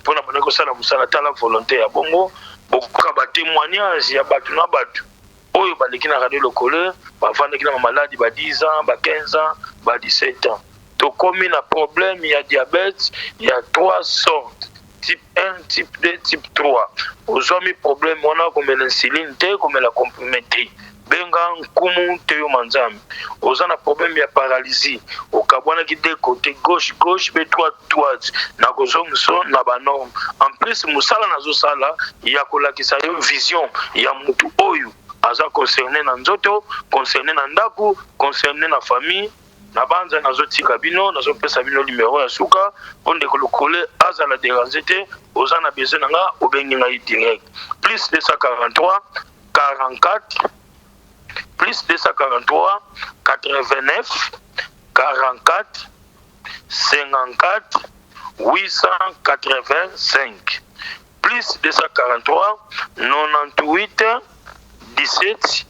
S5: mpona banda kosala mosala. Tala volonté ya bongo, bokoka batémoignage ya bato na bato oyo baleki na Radio Lokole, bavandaki na bamaladi ba 10 ans, ba 15 ans, ba 17 ans. Tokomi na problème ya diabète ya trois sortes, type 1, type 2, type 3. Ozwami problème wana, komela insuline te, komela comprimé te, benga nkumu Teyoma Nzambe. Oza na problème ya paralysie, okabwanaki de côté gauche gauche mpe droite droite, na kozongiso na banorme. En plus mosala nazosala ya kolakisa yo vision ya mutu oyo aza concerné na nzoto, concerné na ndako, concerné na famille. Na banza nazotika bino, nazopesa bino numero ya suka mpo ndeko Lokole azala déranger te. Oza na besoin na nga, obengi ngai direct, plus 243 44, plus 243 89 44 54 885, plus 243 98 17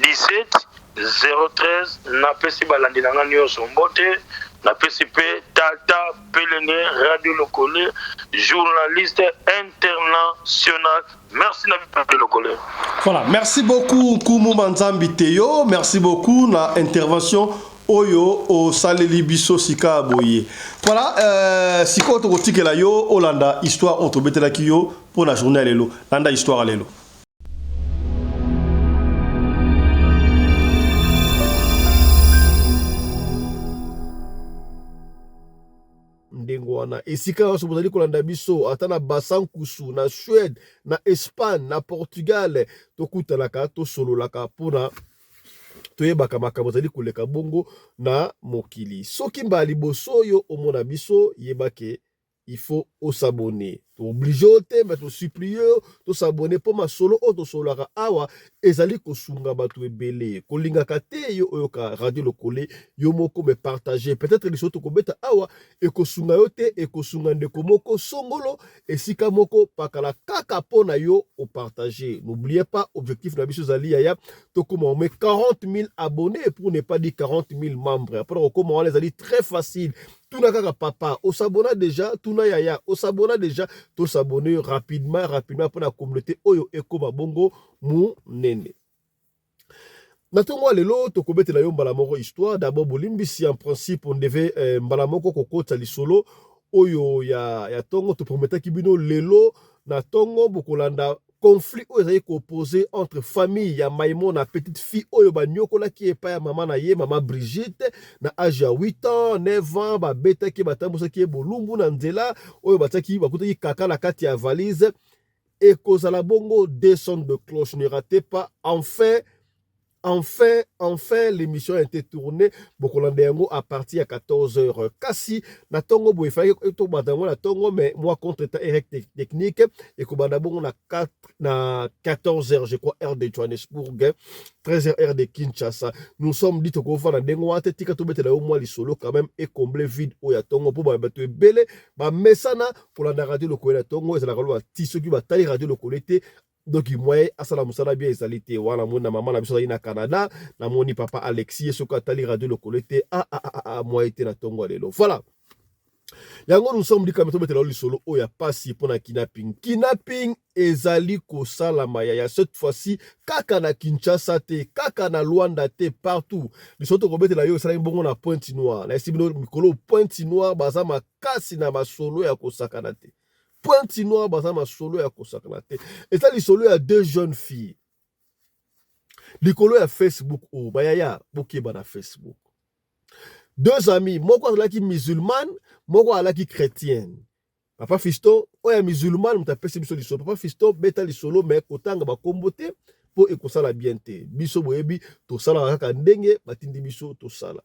S5: 17 013. Napesi balandi na nga nyonso mbote. Napesi mpe tata Pelenge, Radio Lokole, journaliste international. Merci na Radio Lokole.
S1: Voilà, merci beaucoup Nkumu Manzambi Teyo, merci beaucoup na intervention oyo osaleli biso sika boye. Voilà, sikoyo tokotikela yo olanda histoire oyo tobetelaki yo mpo na journée ya lelo. Landa histoire ya lelo. wana. Esika nyonso bozali kolanda biso, ata na Basankusu, na Suède, na Espagne, na Portugal, tokutanaka, tosololaka mpona toyebaka makambo ezali koleka bongo na mokili. Soki mbala liboso oyo omona biso, yeba ke il faut os'abonner. Tooblige yo te, mais tosupplie yo tos'abonner, mpo masolo oyo tosololaka awa ezali kosunga bato ebele. Kolingaka te yo oyoka Radio Lokole yo moko, mais partage. Peut-être lisolo tokobeta awa ekosunga yo te, ekosunga ndeko moko songolo esika moko pakala kaka mpo na yo opartage. N'oubliez pas, objectif na biso ezali, yaya, tokóma au moins 40 000 abonnés, pour ne pas dire 40 000 membres. Mpona kokóma wana ezali très facile. Tuna kaka papa, os'abonna déjà? Tuna yaya, os'abonna déjà? Tos'abonner rapidement, rapidement, mpona communauté oyo ekóma bongo monene. Na ntongo ya lelo, tokobetela yo mbala moko histoire. D'abord bolimbisi, en principe on devait mbala moko kokota lisolo oyo ya ntongo. Toprometaki bino lelo na ntongo bokolanda conflit oyo ezali koopposer entre famille ya Maimona, petite fille oyo banyokolaki epai ya mama na ye, mama Brigitte, na age ya 8 ans, 9 ans. Babetaki, batambusaki ye bolumbu na nzela oyo batiaki, bakutaki kaka na kati ya valise. Ekozala bongo deux sons de cloche. Ne ratez pas. Enfin, enfin, enfin, l'émission a été tournée. Bokolanda yango à partir ya 14 heures. Kasi na ntongo boye, efalaki tobanda yango na ntongo, mais moi contre-temps erreur technique, ekobanda bongo na 4, na 14 heures, je crois, heure de Johannesburg, 13 heures, heure de Kinshasa. Nous sommes dit, tokofanda ndenge wana te, tika tobetela yo mwa lisolo quand même, ecomble vide oyo ya ntongo, mpo bato ebele bamesana kolanda Radio Lokole na ntongo. Ezalaka loba ti soki batali Radio Lokole te, donc moyen asala mosala bien ezali te. Wana moni na mama na biso azali na Canada, namoni papa Alexis, ye soki atali Radio Lokole te, ah, ah, ah, ah, moyen te na ntongo ya lelo. Voilà, yango nous sommes dit kame tobetela lisolo oyo ya pasi mpona kidnapping. Kidnapping ezali kosalama, yaya, cette fois-ci kaka na Kinshasa te, kaka na Luanda te, partout. Lisolo tokobetela yo esalaki bongo na Pointe Noire. Nayesi bino mikolo, Pointe Noire baza makasi na masolo ya kosakana te. Pointe Noire baza masolo ya kosakana te. Eza lisolo ya deux jeunes filles likolo ya Facebook. Oyo bayaya, bokeba na Facebook. Deux amis, moko azalaki musulmane, moko azalaki chrétienne. Papa Fiston, oyo ya musulmane moto apesi biso lisolo. Papa Fiston, beta lisolo, mais kotanga bakombo te mpo ekosala bien te. Biso boyebi, tosalaka kaka ndenge batindi biso tosala.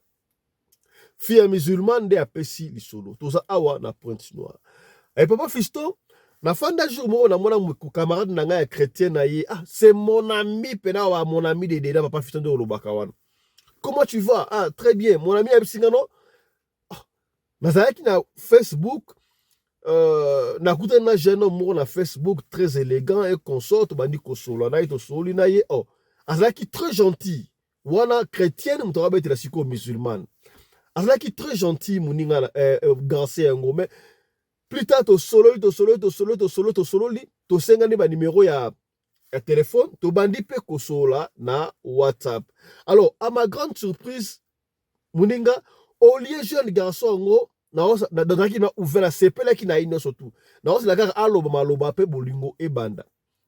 S1: Fille ya musulmane nde apesi lisolo. Toza awa na Pointe Noire. E papa Fiston, nafanda jour moko, namona camarade na ngai ya chrétien na ye. Ah, c'est mon ami pena wa, mon ami de deda. Papa Fiston nde olobaka wana: "Comment tu vas?" "Ah, très bien, mon ami." Ayebisi nga no, ah, nazalaki na Facebook, nakutani na jeune homme moko na Facebook, très élégant et consort. Tobandi kosolola na ye, tosololi na ye. Oh, azalaki très gentil. Wana chrétienne moto akabetela, sikoyo musulmane. Azalaki très gentil, moninga garçon yango. Mais plus tard tosololi, tosololi, tosololi, tosololi, tosololi, tosengani banimero ya telefone, tobandi mpe kosolola na WhatsApp. Alors, à ma grande surprise, moninga olie, jeune garçon yango, nazalaki na ouvert, nasepelaki na ye nyonso tu, naozela kaka aloba maloba mpe bolingo ebanda.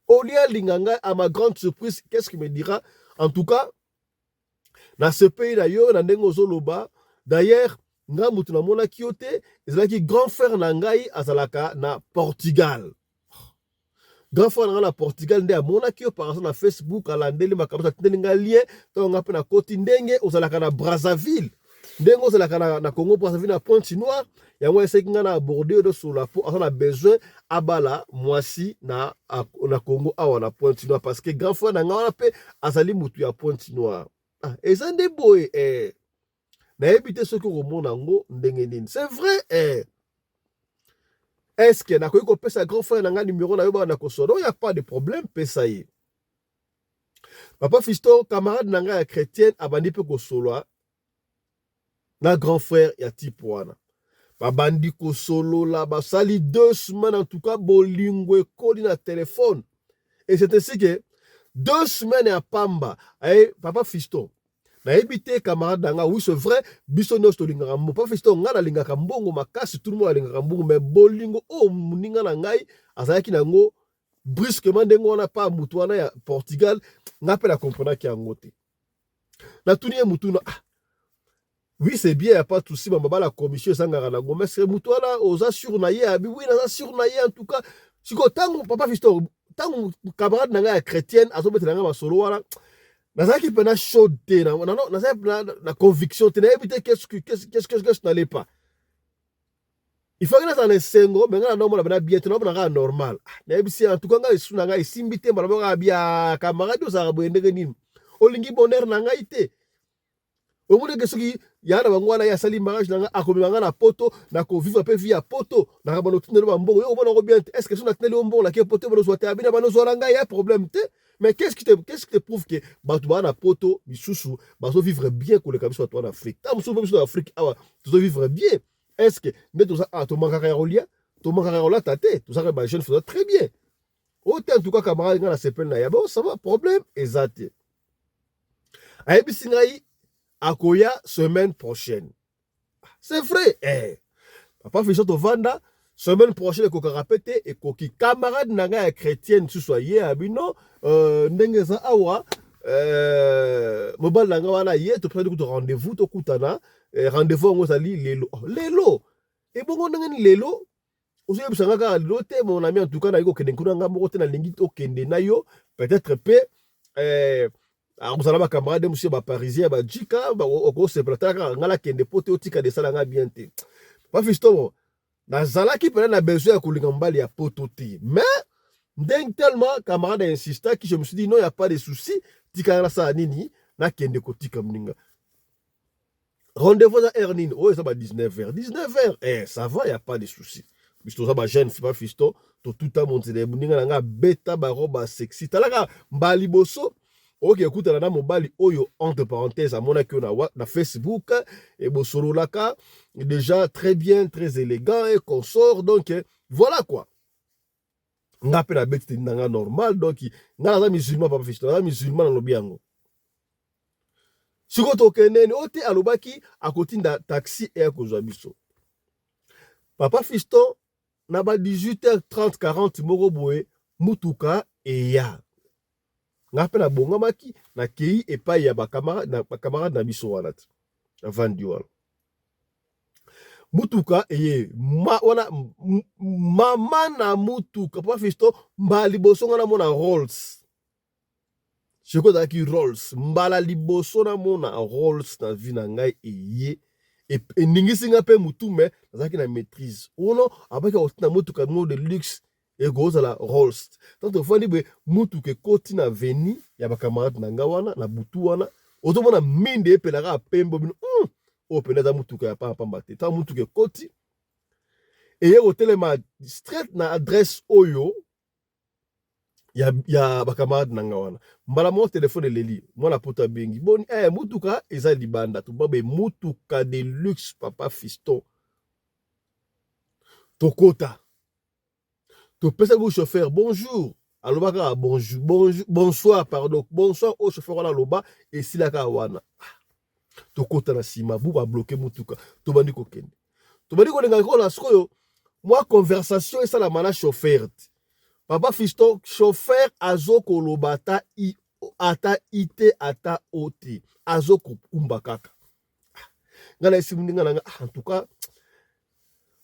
S1: Olie alinga ngai, à ma grande surprise, qu'est-ce qu'il me dira? "En tout cas, nasepeli na yo na ndenge ozoloba. D'ailleurs, ngai motu namonaki yo te, ezalaki grand frère na ngai azalaka na Portugal. Grand frère na ngai na Portugal nde amonaki yo par exemple na Facebook, alandeli makambo, atindeli ngai lien. Ntango ngai mpe nakoti, ndenge ozalaka na Brazzaville, ndenge ozalaka na Congo Brazzaville, na Pointe Noire, yango eseki ngai na aborde yo tosolola, mpo aza na besoin abala mwasi na Congo awa na Pointe Noire, parce que grand frère na ngai wana mpe azali motu ya Pointe Noire." Ah, eza nde boye eh. Nayebi te soki okomona yango ndenge nini. "C'est vrai eh. Est-ce que nakoki kopesa grand frère na ngai numéro na yo, bana kosolola?" "Y a pas de problème, pesa ye." Papa Fiston, camarade na ngai ya chrétienne abandi mpe kosolola na grand frère ya type wana. Babandi kosolola, basali 2 semaines. En tout cas, bolingo ekoli na telefone et c'est ainsi que 2 semaines ya pamba aye. Papa Fiston, nayebi te, camarade na nga, oui, c'est vrai, biso nyonso tolingaka mbongo. Papa Fiston, ngai nalingaka mbongo makasi, tout le monde alingaka mbongo, mais bolingo oyo moninga na ngai azalaki nango brusquement ndenge wana pa mutu wana ya Portugal, ngai mpe nakomprenaki yango te. Natuni ye mutuna: "Ah, Oui, c'est bien, ya pas de souci, bamabala commission ezangaka nango, mais c'est moto wana oza sûr na ye? Abi oui, naza sûr na ye. En tout cas, sikoyo ntango papa Fiston, ntango camarade na ngai ya chrétienne azobetela ngai masolo wana, nazalaki mpena chaud te, nazalaki na conviction te, nayebi te qu'est-ce n'allait pas. Il faut nazala na esengo, me ngai naomona bena bien te, naomona kaka normal. Ah, nayebisi, en tout cas ngai esu na ngai esimbi te. Mbala moko abia: "Camarade, ozalaka boye ndenge nini? Olingi bonheur na ngai te. Omoni ke soki ya na bango wana, ye asali mariage na ngai, akomema ngai na Poto, nakovivre mpe vie ya Poto, nakabana otindeli bambongo. Yo omona yango bien te? Est ce que so natindeli yo mbongo, nake Poto, banozwa te?" Abina banozwa na ngai ya problème te. Mais qu'est-ce qui te prouve que bato baa na Poto misusu bazovivre bien koleka biso bato wana Afrique? Ta mosusu mpe biso na Afrique awa tozovivre bien. Est ce que nde toza awa tomankaka ya kolia, tomankaka ya kolata te? Tozaka bajeune, toza très bien oyo te. En tout cas, camarade, ngai nasepeli na ya bon, ça va, problème eza te. Ayebisi ngai akoya semaine prochaine. C'est vrai, eh. Papa Fiston, tovanda semaine prochaine, ekokaka mpe te, ekoki. Camarade na ngai ya chrétienne lisusu aye, abino ndenge eza awa, mobali na ngai wana ye, topesani kutu rendez-vous, tokutana. Rendez-vous yango ezali lelo. Oh, lelo ebongo ndenge nini? Lelo ozoyebisa nga kaka lelo te, mon ami. En tout cas, nayi kokende kuna nga moko te, nalingi okende na yo. Peut-être mpe akozala bacamarade mosusu ya baparisien ya bajika, okosepela. Tala kaka ngai nakende po te, otika de esala nga bien te. Papa Fiston, nazalaki mpena na besoin ya kolinga mobali ya Poto te, mais ndenge tellement camarade insistaki, je me suis dit: non, y a pas de souci, tika nasala nini, nakende kotika moninga. Rendez-vous eza heure nini? Oyo eza ba 19 heures. 19 heures, eh, ça va, y a pas de souci. Biso toza bajeune. Papa Fiston, totuta monzela, moninga na ngai abeta barobe sexy. Talaka mbala liboso okoki ekutana na mobali oyo, entre parenthèse, amonaki oyo na Facebook, ebosololaka déjà très bien, très élégant et consort. Donc voilà quoi, nga mpe nabeti te na nga normal. Donc nga naza musulman, papa Fiston, naza musulman, nalobi yango. Sikoyo tokendeni oyo te, alobaki akotinda taxi eya kozwa biso. Papa Fiston, na ba 18h30 40 moko boye, mutuka eya. Nga mpe nabongamaki, nakei epai ya bacamarade na biso wana te, navandi wana, mutuka eye ma, wana mama na mutuka. Papa Fiston, mbala liboso nga namona Rolls, sikoyo ezalaki Rolls, mbala liboso namona Rolls na vie na ngai. Eye eningisi nga mpe mutu, me nazalaki na maîtrise ono. Abaki akotina mutuka moko de luxe, ekozala Rolls. Tant tofandi boye, mutuka ekoti na avenue ya bacamarade na nga wana na butu wana, ozomona minde epelaka ya pembe bino, oyo pene eza mutuka ya pamba te. Ntango mutuka ekoti, eye kotelema straight na adresse oyo ya bacamarade na nga wana. Mbala moko telefone eleli, mwana Poto abengi: "Boni eh, mutuka eza libanda." Tobabe mutuka de luxe. Papa Fiston, tokota, topesaki chauffeur bonjour, aloba kaka bonjour, bonjour, bonsoir, pardon, bonsoir. Oyo chauffeur wana aloba, esilaka wana. Tokota na nsima, bu babloquer mutuka, tobandi kokende, tobandi kolenga kola. Sikoyo mwa conversation esalama na chauffeur te. Papa Fiston, chauffeur azokoloba ata i, ata i te, ata o te, azokokumba kaka. Ngai na esi moninga na nga: "Ah, en tout cas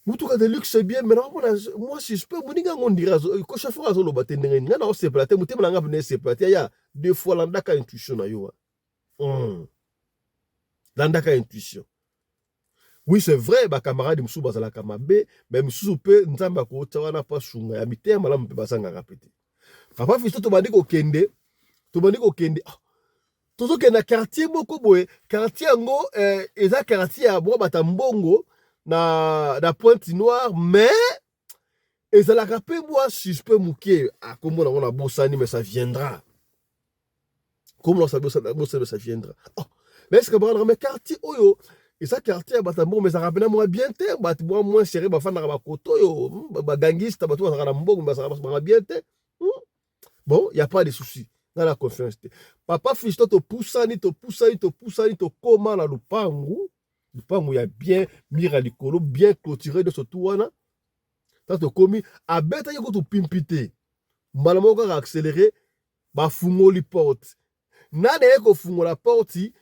S1: mutuka de luxe, c'est bien, mais naomona moi suspect. Moninga yango ndire ko chauffeur azoloba te, ndenge nini? Ngai naosepela te, motema na ngai pene esepela te." Ya deux fois, landaka intuition na yo. Landaka intuition. Oui, c'est vrai, bacamarade mosusu bazalaka mabe, mais mosusu mpe Nzambe akotia wana mpo asunga ya mitema malamu mpe bazangaka mpe te. Papa Fiston, tobandi kokende, tobandi kokende. Ah, tozokende na quartier moko boye. Quartier yango eza quartier ya mwa bata mbongo na Pointe Noire, mais ezalaka mpe mwa suspect moke. Akombo nango nabosani, mais ça viendra. Kombo nabosani, mais ça viendra. Oh, mais est ce que bakana? Mais quartier oyo eza quartier ya bato ya mbongo, mais ezalaka mpena mwa bien te. Bato mwa moins serré bafandaka bakoto oyo, bagangiste, bato bazalaka na mbongo, bazalaka bien te. Bon, y a pas de souci, nga na confiance te. Papa Fiston, topusani, topusani, topusani, tokóma na lupangu. Lupangu ya bien, mur ya likolo, bien clôturé, nyonso tu wana. Ta tokomi, abetaki kutu pimpi te, mbala moko kaka accéléré, bafungoli porte. Nani aye kofungola porte?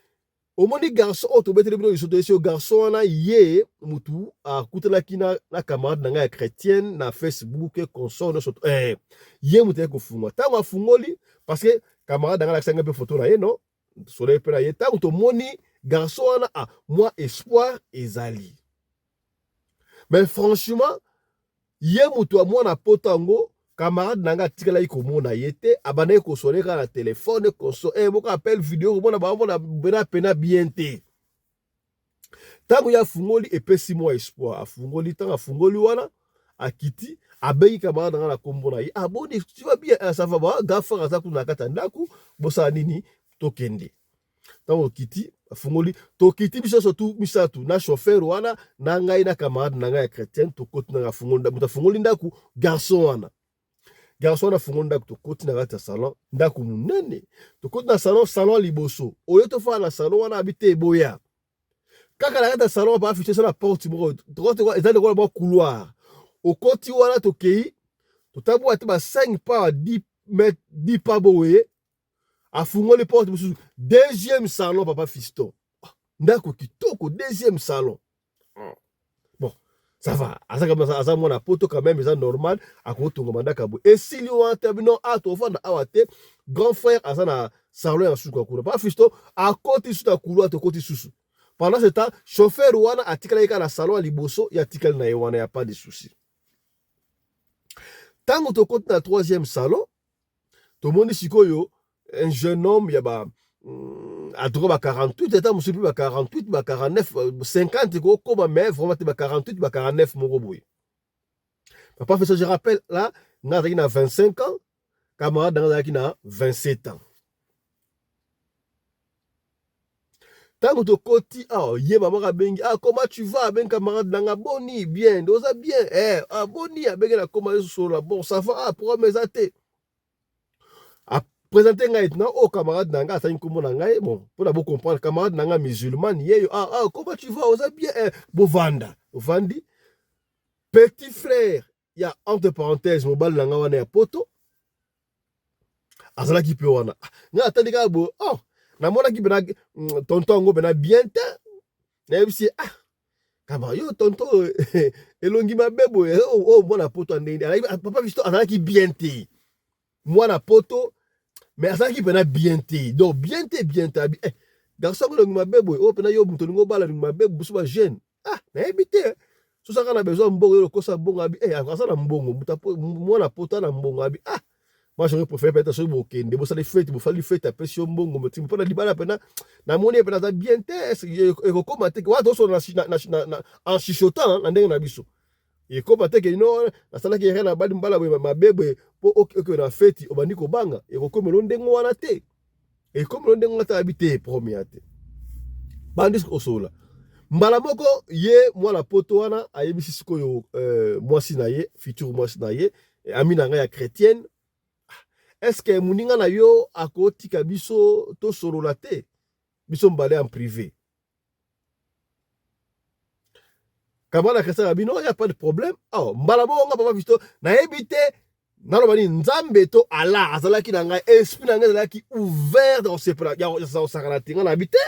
S1: Omoni garçon oyo tobeteli bino liso, toyesi yo garçon wana, ye mutu akutanaki na camarade na ngai ya chrétienne na Facebook, consort nyonso. Ye mutu ayaki kofungola. Ntango afungoli, parce que camarade na ngai alakisa ngai mpe photo na ye, no soleil mpe na ye. Ntango tomoni garçon wana, ah, mwa espoir ezali. Mais franchement, ye moto ya mwana poto yango, camarade na ngai atikalaki komona ye te. Abandaki kosole kaka na telefone, konso moko appel vidéo, komona bamona pena pena bien te. Ntango ye afungoli, epesi mwa espoir. Afungoli, ntango afungoli wana, akiti, abengi camarade na ngai na nkombo na ye: "Ah, boni, tu vas bien? Ah, ça va." Ba grand frère aza kuna na kati ya ndako, bosala nini, tokende. Ntango okiti, afungoli, tokiti biso nyonso tu misato, na chauffeur wana, na ngai, na camarade na ngai ya chrétienne. Tokoti na afungoli, moto afungoli ndako, garçon wana. Garçon wana afungoli ndako, tokoti na kati ya salon, ndako monene. Tokoti na salon, salon ya liboso oyo tofala na salon wana, abi te, eboya kaka na kati ya salon. Baaffiche eza na porte moko, eza lokola mwa couloir. Okoti wana, tokei, totambola te ba 5 pas, 10 mètres, 10 pas boye, afungoli porte mosusu, deuxième salon. Papa Fiston, ndako kitoko, deuxième salon. Bon, ça va, aza, aza mwana poto quand même, eza normal, akotonga bandako boye. Esili wana te, bino a tofanda awa te, grand frère aza na salon ya suka kuna. Papa Fiston akoti susu na couloir, tokoti susu. Pendant ce temps, chauffeur wana atikalaki kaka na salon ya liboso, ya tikali na ye wana, ya pas de souci. Ntango tokoti na troisième salon, tomoni sikoyo un jeune homme ya ba en tout cas ba 48, eta mosusu mpe ba 48, ba 49, 50 ekokoma, mais vraiment te, ba 48, ba 49 moko boye. Papa Fiston, je rappelle là, nga azalaki na 25 ans, camarade nanga azalaki na 27 ans. Ntango tokoti awa, ye mamaka abengi: "Ah, comment tu vas?" Abengi camarade nanga: "Boni, bien, oza bien?" Eh, ah, boni, abengi na koma solola: "Bon, ça va." Ah, programme eza te. Présente ngai na oyo camarade na ngai, asali nkombo na ngai. Bon, mpona bocomprendre, camarade na ngai musulmane yeyo. Ah, ah, comment tu vas, oza bien? Eh, bovanda. Ovandi, petit frère ya, entre parenthèse, mobali na ngai wana ya poto azalaki mpe wana. Ngai atali kaka boye, oh, namonaki mpena tonton yango mpena bien te. Nayebisi: "Ah, kama yo tonton, elongi mabe boye, oyo mwana poto ya ndenge?" Papa Fiston, azalaki bien te, mwana poto, mais azalaki mpena bien te, donc bien te, bien te. Abi: "Eh, garçon yango elongi mabe boye, oyo mpena yo moto olingi obala, elongi mabe boso bajeune?" "Ah, nayebi te, sosaka na besoin mbongo, yo lokosa mbongo." Abi: "Eh, aza na mbongo, mwana poto na mbongo." Abi: "Ah, moi j'aurais préféré peut-être soki bokende, bosali fête, bosali fête, apesi yo mbongo mpona libala. Mpena namoni ye mpena aza bien te, ekokóma te wana tosola en chuchotant na ndenge na biso, ekóma te ke no nasalaki erreur na bali mbala boye mabe boye, mpo okende na feti obandi kobanga, ekokomela ndenge wana te, ekomela ndenge wana te." Abi te, premier te, bandi kosolola. Mbala moko ye mwana poto wana ayebisi sikoyo mwasi na ye, futur mwasi na ye, ami na ngai ya chrétienne: "Est-ce moninga na yo akotika biso tosolola te, biso mbale en privé?" Camarade chrétien abi: "Non, y a pas de problème." Oh, mbala moko nga, papa Fiston, nayebi te naloba nini, Nzambe to Allah azalaki na ngai, esprit na ngai ezalaki ouvert kosepela ya kosakana te. Ngai nayebi te,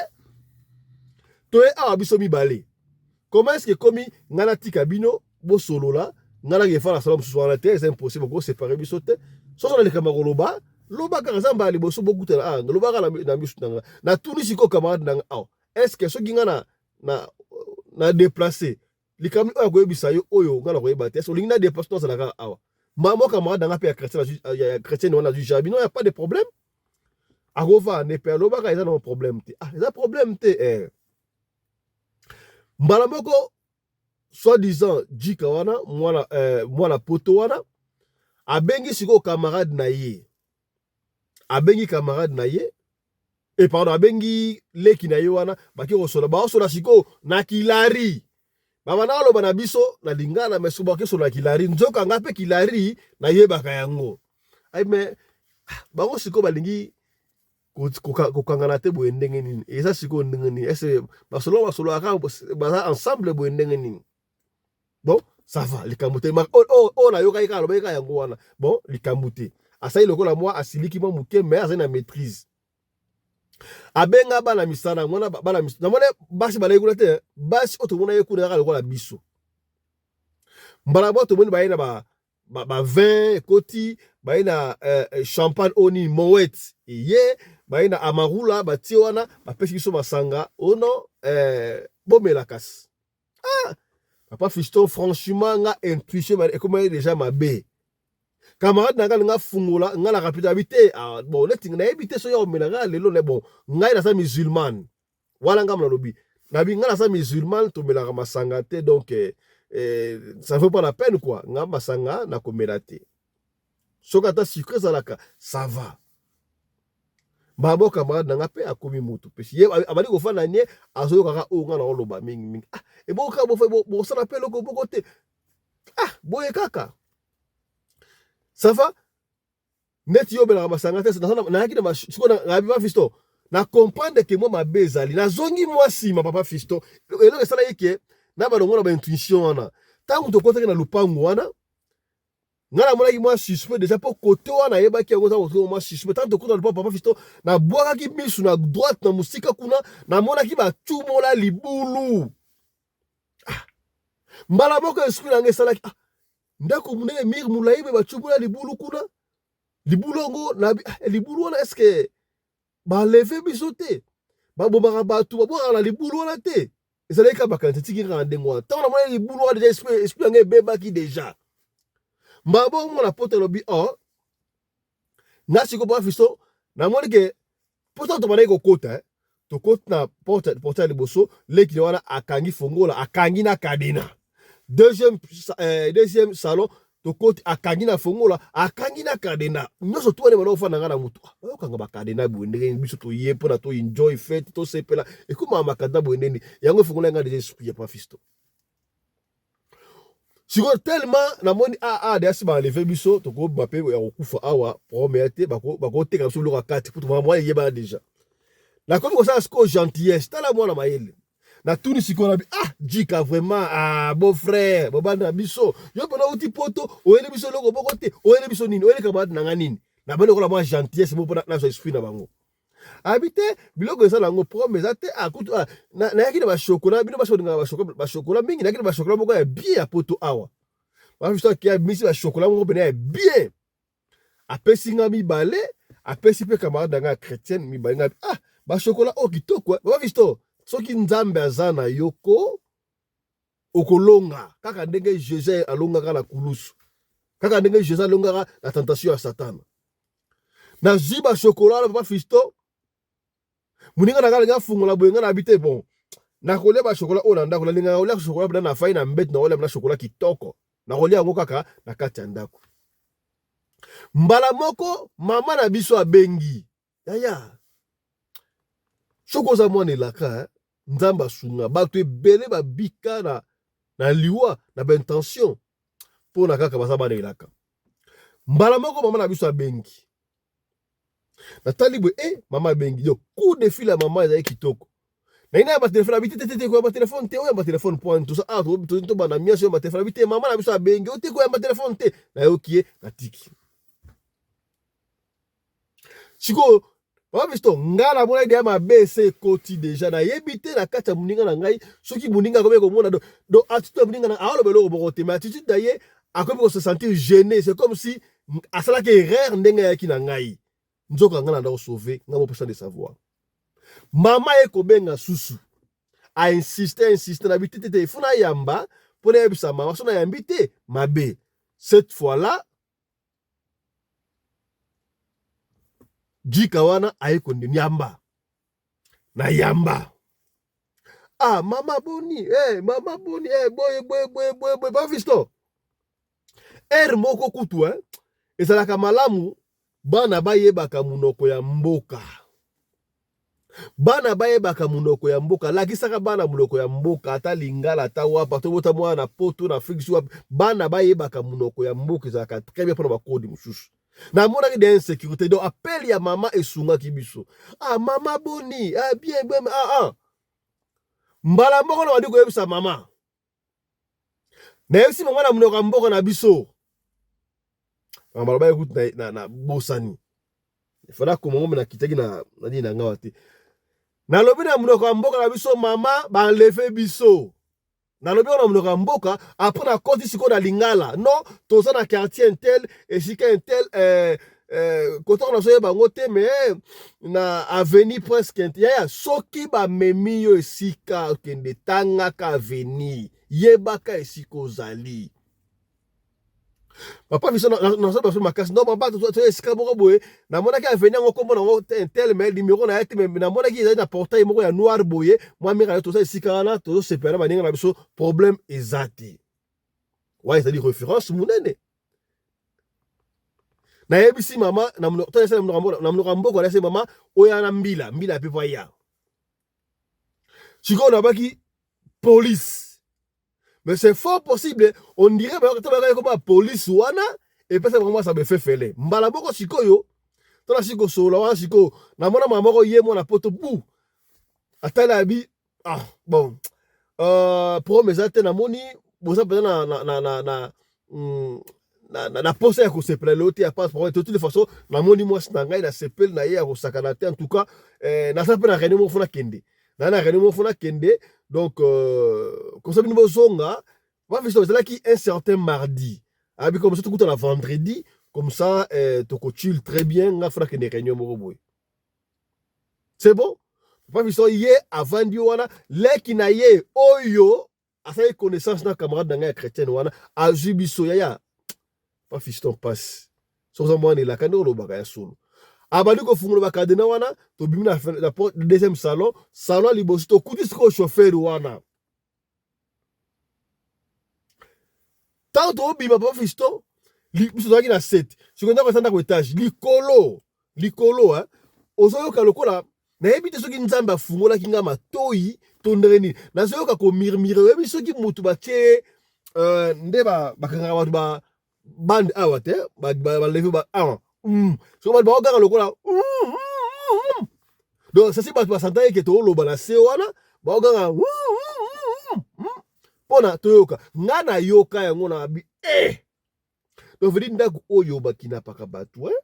S1: toye awa biso mibale, comment est-ce que ekomi ngai natika bino bosolola, ngai naki efala sala mosusu wana te? Eza impossible, okosepare biso te. Soki na likambo ya koloba, loba kaka. Eza mbala liboso bokutana awa, loba kaka na miso na ngai. Natuni sikoyo camarade na ngai awa: "Est ce que soki ngai na déplace, likambo oyo akoyebisa yo, oyo ngai nakoyeba te, est olingi na déplace, nazala kaka awa?" Mama camarade na ngai mpe ya chrétien, ya chrétienne wana, azwi jabi: "Non, ya pas de problème, akovanda mpe alobaka, eza na problème te." Ah, eza problème te, eh. Mbala moko, soi-disant jika wana, mwana poto wana abengi sikoyo camarade na ye, abengi camarade na ye, e pardon, abengi leki na ye wana. Baki kosola, baosola sikoyo na kilari. Babanda koloba na biso na lingala, mais soki baki sola kilari, nzoka nga mpe kilari nayebaka yango. Ai, mais bango sikoyo balingi kokangana te boye ndenge nini? Eza sikoyo ndenge nini? Ese basolo basololaka, baza ensemble boye ndenge nini? Bon, ça va, likambo te. Oyo nayokaki kaka, alobaki kaka yango wana. Bon, likambo te, asali lokola mwa asiliki mwa moke, mais azali na maîtrise. Abenga bana misala mwana bana misala namona basi baleki kuna te, basi oyo tomona ye kuna kaka lokola biso. Mbala moko tomoni baye na ba ba, ba vin ekoti, baye na champagne oyo nini moet eye, baye na amarula batie wana, bapesi biso masanga ono bomela kasi. Ah, papa Fiston, franchement nga intuition ekomaki déjà mabe. Camarade na nga nga fungola nga na rapide abi te, ah, bon neti nayebi te soki akomela nga lelo ne bon ngai naza musulmane wana nga nalobi nabi nga naza musulmane tomelaka masanga te donc ça vaut pas la peine quoi, nga masanga nakomela te soki ata sucre ezalaka ça va. Babo camarade na nga mpe akomi mutu pesi ye abandi kofanda nie azoyokaka oyo nga naoloba mingi mingi, ah eboka bosala mpe eloko moko te, ah boye kaka ça va neti yo obelaka masanga te. Nayaki na sikoyo nayabi papa Fiston na comprendre ke mwa mabe ezali, nazongi mwa nsima. Papa Fiston, eloko esalaki ke na balongo na baintuition wana, ntango tokotaki na lupangu wana, ngai namonaki mwa suspect déjà mpo kote wana ayebaki yango eza kote mwa suspect. Ntango tokota lupangu, papa Fiston, nabwakaki misu na droite na mosika kuna, namonaki batumola libulu. Ah, mbala moko esprit na ngai esalaki, ah, ndako monene, mur molai boye, batumola libulu kuna, libulu yango libulu wana est-ce baleve biso te, babomaka bato babwakaka na libulu wana te? Ezalaki kaka makanisi etiki kaka na ndenge wana. Ntango namoni libulu wana déjà esprit yango ebebaki déjà. Mbala bongo mwana poto alobi o nga sikoyo papa Fiston namoni ke mpo tobandaki kokota, tokoti na porte ya liboso, leki wana akangi fongola, akangi na cadenas. Deuxième salon tokoti, akangi na fongola, akangi na cadenas nyonso tu wana. Bana ofanda nga na motu bayokanga bacadenas boye ndenge biso toye mpona toenjoy fête, tosepela, ekomaka macadenas boye ndeni yango efongola nga déjà esprit ya papa Fiston. Sikoyo tellement namoni aa deya si baenlever biso, tokobima mpe ya kokufa awa, problème ya te, bakoteka biso biloko ya kati kutu mwa eyebana déjà. Nakomi kosala sikoyo gentillesse, tala mwana mayele, natuni sikoyo nabi, ah Jika vraiment, ah beau frère, bobanda na biso, yo mpona uti poto oyeli biso eloko moko te, oyeli biso nini, oyeli camarade na nga nini? Nabandi lokola mwa gentillesse moko mpona nazwa esprit na bango. Abi te biloko eza nango problème eza te, akutu nayaki na bachocolat, bino basi bolingaka bachocolat mingi, nayaki na bachocolat moko ya bien ya poto awa. Babiso ake abimisi bachocolat moko pene ya bien, apesi nga mibale, apesi mpe camarade na nga ya chrétienne mibale. Nga ah bachocolat oyo kitoko. Baba Fiston, soki Nzambe aza na yo ko okolonga kaka ndenge Jésus alongaka na kulusu, kaka ndenge Jésus alongaka na tentation ya Satana. Nazwi bachocolat wana, papa Fiston, moninga na ngai alingi afungola boye, ngai nayebi te, bon nakolia bachocolat oyo na ndako, nalingaka kolia chocolat mpena na fai na mbeti, nakolia na chocolat kitoko, nakolia yango kaka na kati ya ndako. Mbala moko mama na biso abengi, yaya soki oza mwana elaka, Nzambe asunga bato ebele babika na liwa na baintention mpona kaka baza bana elaka. Mbala moko mama na biso abengi, natali boye, e mama abengi yo, coup de fil ya mama ezali kitoko. Nayi na batelefone abi te te te, koyamba telefone te, oyamba telefone point tout ça, ah tobanda miasi oyamba telefone abi te, mama na biso abengi o te, koyamba telefone te. Nayoki ye, natiki. Sikoyo papa Fiston, ngai namona idée ya mabe ese ekoti déjà, nayebi te na kati ya moninga na ngai soki moninga akomi komona do attitude ya moninga na aoloba eloko moko te, mais attitude na ye akomi kose sentir gêné, c'est comme si asalaki erreur ndenge ayaki na ngai. Nzoka ngai nanda kosauve ngai mopesa de savoir. Mama ye kobenga susu, ainsiste, insiste na bi te te te, ifo nayamba mpo nayebisa mama, so nayambi te mabe. Cette fois là jika wana aye kondimi yamba na yamba, ah mama boni, eh mama boni, eh boye boye boye boye boye. Papa Fiston, heure moko kutu eh, ezalaka malamu bana bayebaka monoko ya mboka, bana bayebaka monoko ya mboka. Lakisaka bana monoko ya mboka, ata lingala, ata wapa tobota mwana na poto, na Afrique su wapi, bana bayebaka monoko ya mboka, ezalaka très bien mpona bakodi mosusu. Namonaki de insécurité, donc appel ya mama esungaki biso. Ah mama boni, ah bien bien, ah ah. Mbala moko na bandi koyebisa mama, nayebisi mama na monoko ya mboka na biso, baloba ekuti na bosani. Fala koma ngo na kitaki na nini na ngawa te. Nalobi na monoko ya mboka na biso mama ba enlever biso. Nalobi na monoko ya mboka après na koti sikoyo na lingala. Non, toza na quartier intel, esika intel eh, eh, kota na soyeba yango te mais na avenue presque yaya soki bamemi yo esika okende tangaka avenue yebaka esika ozali papa biso nazo baso makasi non papa toza esika moko boye namonaki avenue yango nkombo nango tel mais numero na ye te mais namonaki ezali na portail moko ya noir boye mwa mira yo toza esika wana tozosepela na baninga na biso problème eza te wana ezali référence monene nayebisi mama na monoko ya mboka nayebisi mama oya na mbila mbila mpe po aya sikoyo nabaki police mais c'est fort possible on dirait bayokaki koma police wana epesa bango mwasa befefele mbala moko sikoyo tona siko kosolola wana sikoyo namona mama moko ye mwana poto bu atali abi ah bon problème eza te namoni boza mpenza na, na, na, na, na, mm, na, na, na posa ya kosepela lelo te ya pas problème de toute façon namoni mwasi na ngai nasepeli na ye ya kosakana te en tout cas eh, naza mpe na réunion moko fona kende na na réunion moko fona kende donc comme ça bino bozonga baviso ezalaki un certain mardi abi comme ça tokutana vendredi comme ça eh, tokochill très bien nga fona kende réunion moko boye c'est bon papa biso ye avandi wana leki na ye oyo asali connaissance na camarade na ngai ya chrétienne wana azwi biso yaya pa fiston pasi soki oza mwana elaka nde olobaka ya solo abandi kofungola bakadena wana tobimi na deuxième salon salon ya liboso tokuti sikoyo chauffeur wana ntango tobima papa fiston biso tozalaki na sete sikoyo ndako eza ndako etage likolo likolo eh, ozoyoka lokola nayebi te soki nzambe afungolaki nga matoi to ndenge nini nazoyoka komirmire oyebi soki motu batie euh, nde bakangaka bato ba bande awa te baleve ba awa mm. soki bato baoganga lokola mm, mm, donc sasi bato basantaki ke tooloba na se wana baoganga mpona toyoka nga nayoka yango na bi eh! Donc vedi ndako oyo bakinapaka bato eh?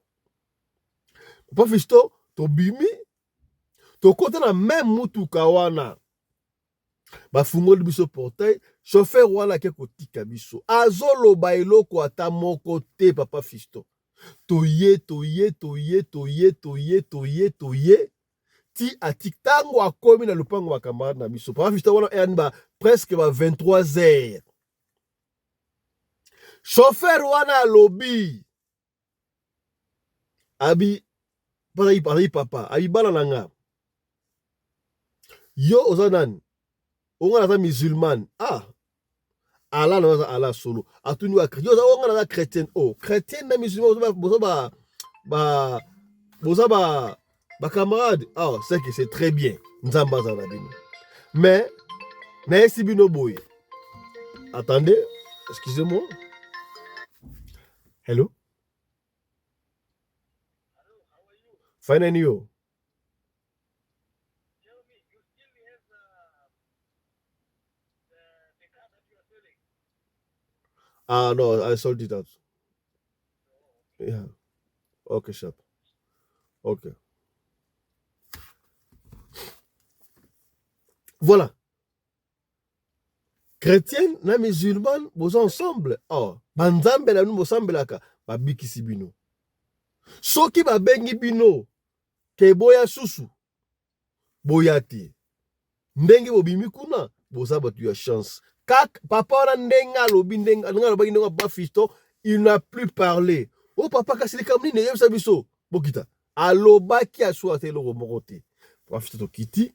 S1: Papa Fiston tobimi tokota na meme mutuka wana bafungoli biso portail chauffeur wana ake kotika biso azoloba eloko ata moko te papa Fiston toye toye toye toye toye toye toye ti ati ntango akomi na lopango ba camarade na biso papa Fiston wana eyani ba presque ba 23 heures chauffeur wana alobi abi azali papa abi bana na nga yo oza nani onga naza musulmane ah ala na aza ala solo atuni wa yo oza onga naza chrétienne oh chrétienne na musulman boza ba ba boza ba ba camarade ah c'est que c'est très bien nzambe aza na bino mais nayesi bino boye attendez excusez-moi hello fine and you Ah no, I sold it out. Yeah. Okay, sharp. Okay. Voilà. Chrétienne na musulmane boza ensemble. Oh, banzambe na bino bosambelaka babikisi bino. Soki babengi bino ke boya susu boya te. Ndenge bobimi kuna boza bato ya chance. Kak papa wana ndenge alobi ndenge alobaki ndenge papa Fiston il n'a plus parlé. Oh papa kasi likambo nini eyebisa biso bokita. Alobaki aswa te eloko moko te. Papa Fiston tokiti.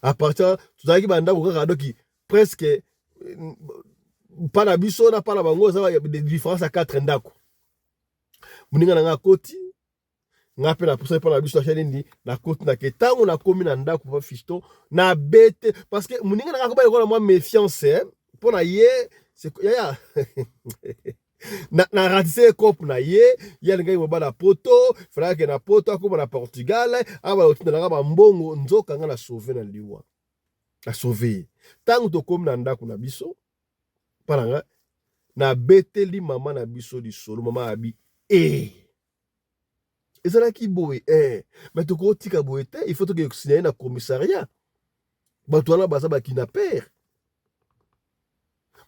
S1: À partir tozalaki ba ndako kaka doki presque pa na biso na pa na bango eza différence ya 4 ndako. Moninga na nga akoti nga mpe napusaki mpo na biso nasali nini nakoti na ke ntango nakomi na ndako papa fiston na bete parce que moninga na nga akobaki lokola mwa méfiance mpo na ye yaya na, na ratise ye cope na ye ye alingaki mobala poto falaki ake na poto akoma na portugal abala kotinda nanga bambongo nzoka nga na sauve na liwa na sauve ye ntango tokomi na ndako na biso mpa na nga nabeteli mama na biso lisolo mama abi e eh. Ezalaki boye eh. Mais tokotika boye te, il faut tokende kosignaler na commissariat. Bato wana baza ba kidnappeurs.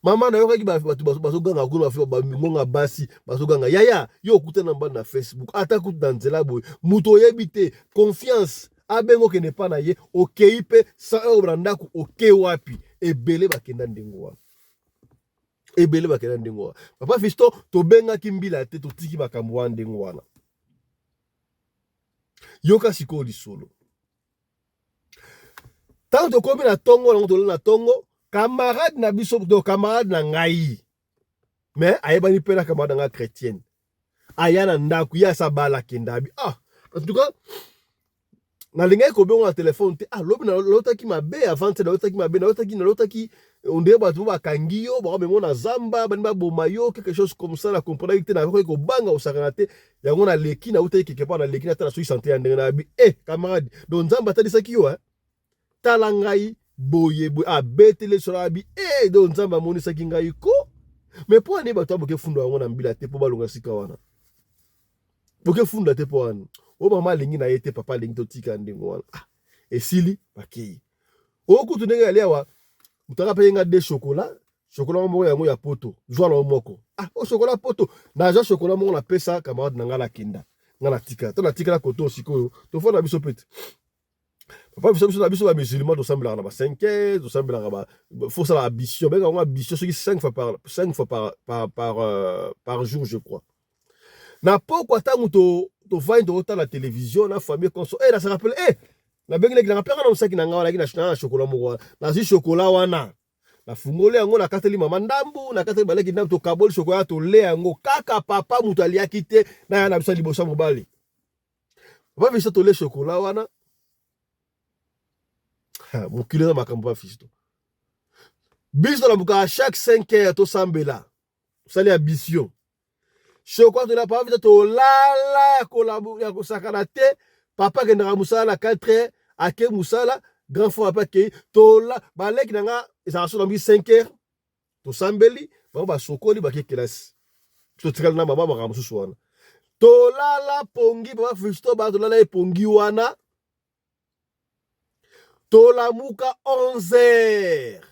S1: Mama nayokaki bato bazoganga kuna, bamingonga basi bazoganga, yaya yo okutana na mobali na Facebook, ata kutu na nzela boye, moto oyebi te, confiance abenga okende epa na ye, okei mpe 100 euro na ndako, oke wapi? Ebele bakenda ndenge wana, ebele bakenda ndenge wana. Papa Fiston, tobengaki mbila te, totiki makambo wana ndenge wana. Yoka sikoyo lisolo. Ntango tokomi na ntongo nango, tolala na ntongo, camarade na biso, donc camarade na ngai, mais ayebani mpe na camarade na ngai chrétienne, aya na ndako, ye asa bala akenda abi. Ah, en tout cas nalingaki kobenga na telefone te. Ah, lobi nalotaki mabe, avant te nalotaki mabe, nalotaki ondire bato bo bakangi yo, bakomema na zamba, bani baboma yo, quelque chose comme ça. Na comprendaki te, nakoki kobanga kosakana te. Yango naleki, nautaki quelque part, naleki, natala soki santé ya ndenge nayebi. Eh camarade, donc Nzambe atalisaki yo, eh? Tala ngai boye boye, abeteli solo abi. Eh, donc Nzambe amonisaki ngai ko. Mais mpo ani bato aboke funda yango na mbila te mpo balonga sika wana? Boke funda te mpo wana oyo mama alingi na ye te, papa alingi, totika ndenge wana. Ah, esili, bakei. Oyo kutu ndenge yali awa, moto aka mpe nga de chocolat, chocolat moko yango ya poto, zwa na moko. Ah, o chocolat poto, nazwa chocolat moko, napesa camarade na ngai, nakenda, ngai natikala to natikala koto. Sikoyo tofanda biso pete, papa, biso na biso bamusulman, tosambelaka na ba 5 heures, tosambelaka ba faut sala ablution, benga yango ablution, soki 5 fois par 5 fois par jour, je crois. Na pokwa, ntango tovandi, tokotala télévision na famille conso, eh, nasa rappelle, eh, nabengi, na rappelaka na mosaki na ngai wana, na chocolat moko wana. Nazwi chocolat wana, nafungoli yango, nakateli mama ndambu, nakateli baleki ndambu, tokaboli chocolat, tole yango. Kaka papa moto aliaki te na ya na biso liboso ya mobali. Papa biso tole chocolat wana. Mokili eza makambo. Papa Fiston, biso tolambukaka chaque 5 heures, tosambela, tosali ablution, chocolat tola. Papa biso tolala ya kosakana te. Papa akendaka mosala na 4 heures, ake mosala, grand frère ape akei, tola baleki na nga. Ezalaka so nambi 5 heures, tosambeli, bango basokoli, bake kelasi, totikali na mama. Makambo mosusu wana, tolala pongi. Papa Fiston, baa tolala ye pongi wana, tolamuka 11 heures.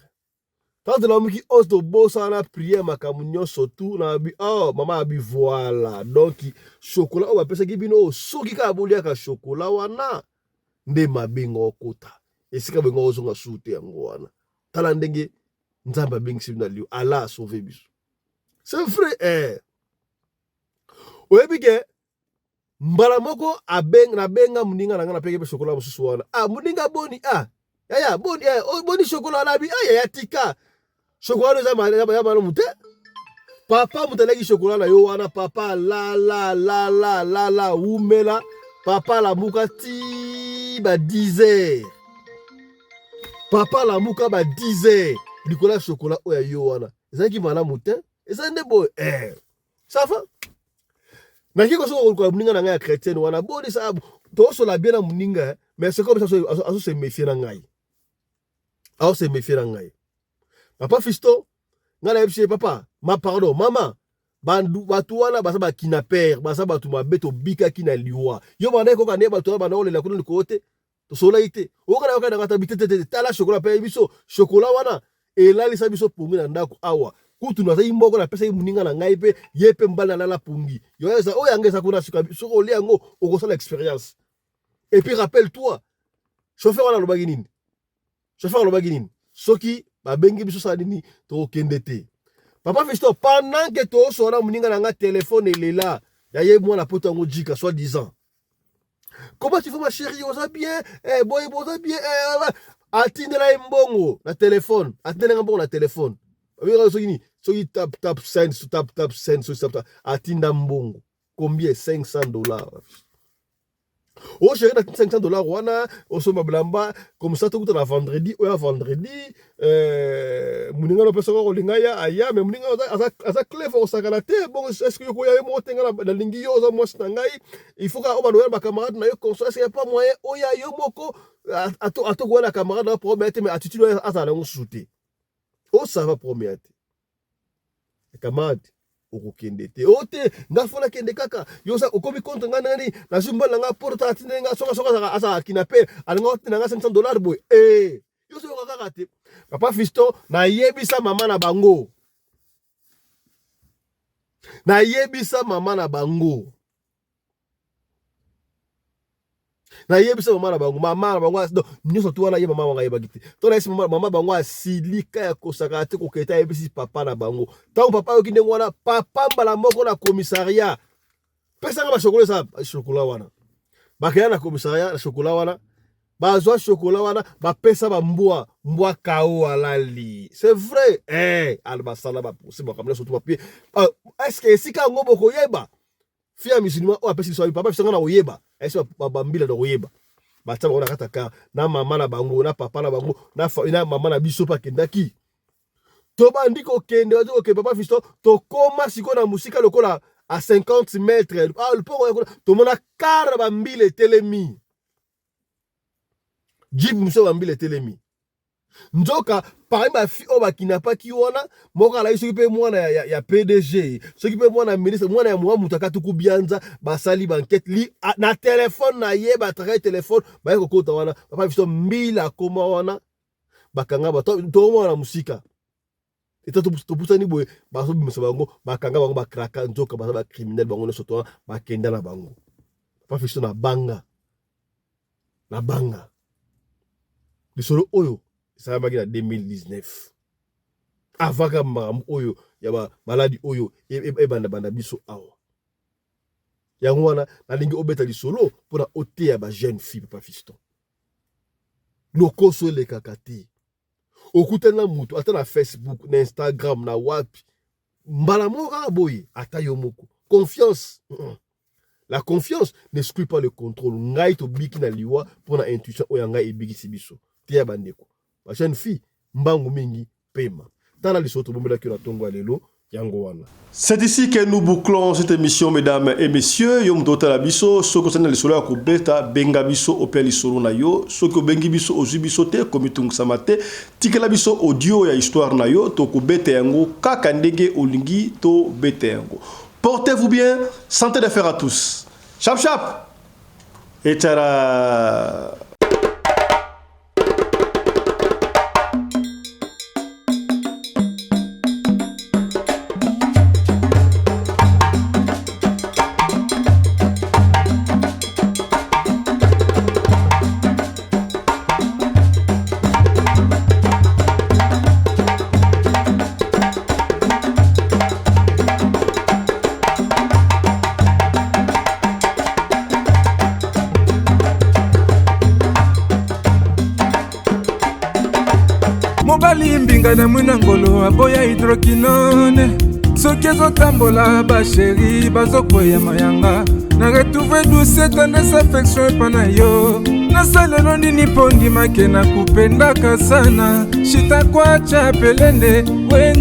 S1: Ntango tolamuki 11, tobosana na prière, makambo nyonso tu na abi. Oh, mama abi, voilà, donc chocolat oyo bapesaki bino oyo, soki kaka boliaka chocolat wana nde mabe okota esika bengo ozonga su te. Yango wana, tala ndenge Nzambe abengisi bino na lio, Allah asauve biso, c'est vrai. Eh, oyebi ke mbala moko nabenga moninga na ngai, napeki mpe chocolat mosusu wana. Ah, moninga, boni? Ah yaya, boni? Eh, oh, boni chocolat wana? Abi, ah yaya, tika chocolat wana, eza malamu te. Papa moto alaki chocolat na yo wana, papa lala lala lala, wumela. Papa alamuka ti ba 10 heures, papa alamuka ba 10 heures likolo ya chocolat oyo ya yo wana. Ezalaki malamu te, eza nde boye. Eh, ça va, naki kosoka koluka moninga na ngai ya chrétienne wana. Boni sa tosola bien na moninga, mais c'est comme ça, azo se méfier na ngai, azo se méfier na ngai. Papa Fiston, ngai nayebisi ye, papa ma, pardon mama, bato wana baza bakidnappeurs, baza bato mabe, tobikaki na liwa. Yo banda koka nde bato wana banda kolela kuna likolo te, tosololaki te. Oyoka na yoka nanga tabi te te te. Tala chocolat mpe biso, chocolat wana elalisa biso pongi na ndako awa. Kutu nazali moko, napesaki moninga na ngai mpe ye mpe mobali alala pongi. Yo eza oyo yango eza kuna. Soki olia yango, okosala expérience. Et puis rappelle toi, chauffeur wana alobaki nini? Chauffeur alobaki nini? Soki babengi biso, sala nini? Tokokende te. Papa Fiston, pendant que tosola moninga na nga, telefone elela ya ye mwana poto yango jika, soit disant: "Comment tu fais, ma chérie? Oza bien? Eh, boye boza bien?" Eh, atindela ye mbongo na telefone, atindela nga mbongo na telefone. Soki nini, soki tap tap send, tap tap send, soki tap tap, atinda mbongo combien? 500 $. O chéri, na 500 $ wana, osomba bilamba comme ça, tokuta na vendredi oyo, vendredi. Moninga no mpe soki kolinga ya aya, mais moninga aza cleve, kosakana te. Bongo est ce que yo koya yo moko te? Nga nalingi yo, oza mwasi na ngai, il faut kaka oyo baloya bacamarade na yo comme ça. Est ce que ya pas moyen oya yo moko? Ato koya na camarade na problème te, mais attitude oyo azala nango susu te, osava problème te. Camarade. Okokende te. O te, nga fo nakende kaka. Yo oza okomi contre nga nani? Nazwi mobali na nga poto tala atindeli nga soka soka azalaka azalaka kidnapper, alinga otinda nga 500 dollars boye. Eh, yo ozoyoka kaka te. Papa Fiston, nayebisa mama na bango. Nayebisa mama na bango. Nayebisa mama na bango, mama na bango donc nyonso tu wana ye mama bango ayebaki te. To nayebisi mama, mama bango asilika ya kosakana te koketa, ayebisi papa na bango. Ntango papa ayoki ndenge wana, papa mbala moko na commissariat, pesanga ba chocolat, eza chocolat wana. Bakenda na commissariat na chocolat wana, bazwa chocolat wana, bapesa ba mbwa, mbwa kao alali. C'est vrai, eh, ala basala ba procès makambo nyonso tu papier. Ah, est-ce que esika yango bokoyeba? Fille ya musulman oyo apesi biso papa biso nga na koyeba ayesi bambila na koyeba batia bango na kati ya car na mama na bango na papa na bango na, na mama na biso mpe akendaki. Tobandi kokende, bandi kokende papa Fiston, tokoma sikoyo na mosika lokola a 50 mètres. Ah, lupongo ya kuna tomona car na bambila etelemi, jeep mosusu ya bambila etelemi. Nzoka parmi ba filles oyo bakinapaki wana, moko alaki soki mpe mwana ya, ya, ya PDG, soki mpe mwana ya ministre, mwana ya mwa moto akati kubianza, basali ba enquête li a, na telefone na ye, batrake telefone, baye kokota wana. Papa biso mbila akoma wana, bakanga bato, tokomona na mosika eta topusani boye, bazobimisa bango, bakanga bango, bakraka. Nzoka baza ba criminel bango nyonso to wana, bakenda na bango. Papa biso na banga na banga lisolo oyo esalamaki na 2019, avant kaka makambo oyo ya ba maladi oyo ebanda banda biso awa. Yango wana nalingi obeta lisolo mpona oteya ba jeune fille. Papa Fiston, lokoso elekaka te. Okutani na mutu ata na Facebook, na Instagram, na wapi, mbala moko kaka boye, ata yo moko confiance. La confiance n'exclut pas le contrôle. Ngai tobiki na liwa mpona intuition oyo ya ngai ebikisi biso. Teya bandeko ba jeune fille, mbangu mingi pema. Tala lisolo tobombelaki yo na ntongo ya lelo, yango wana. C'est ici que nous bouclons cette émission, mesdames et messieurs. Yo moto otala biso, soki osali na lisolo ya kobeta, benga biso opia lisolo na yo. Soki obengi biso ozwi biso te, komitungisama te. Tikela biso audio ya histoire na yo, tokobeta yango kaka ndenge olingi tobeta yango. Portez-vous bien, santé de fer à tous. Chap chap! Et tara!
S4: Mobali mbinga na mwina ngolo aboya hydroquinone, soki ezotambola basheri bazokweya mayanga. Na retrouve douce tendresse affection epa na yo. Nasalelo nini mpo ndimake nakupendaka sana? Shitakwacha pelende wenjo.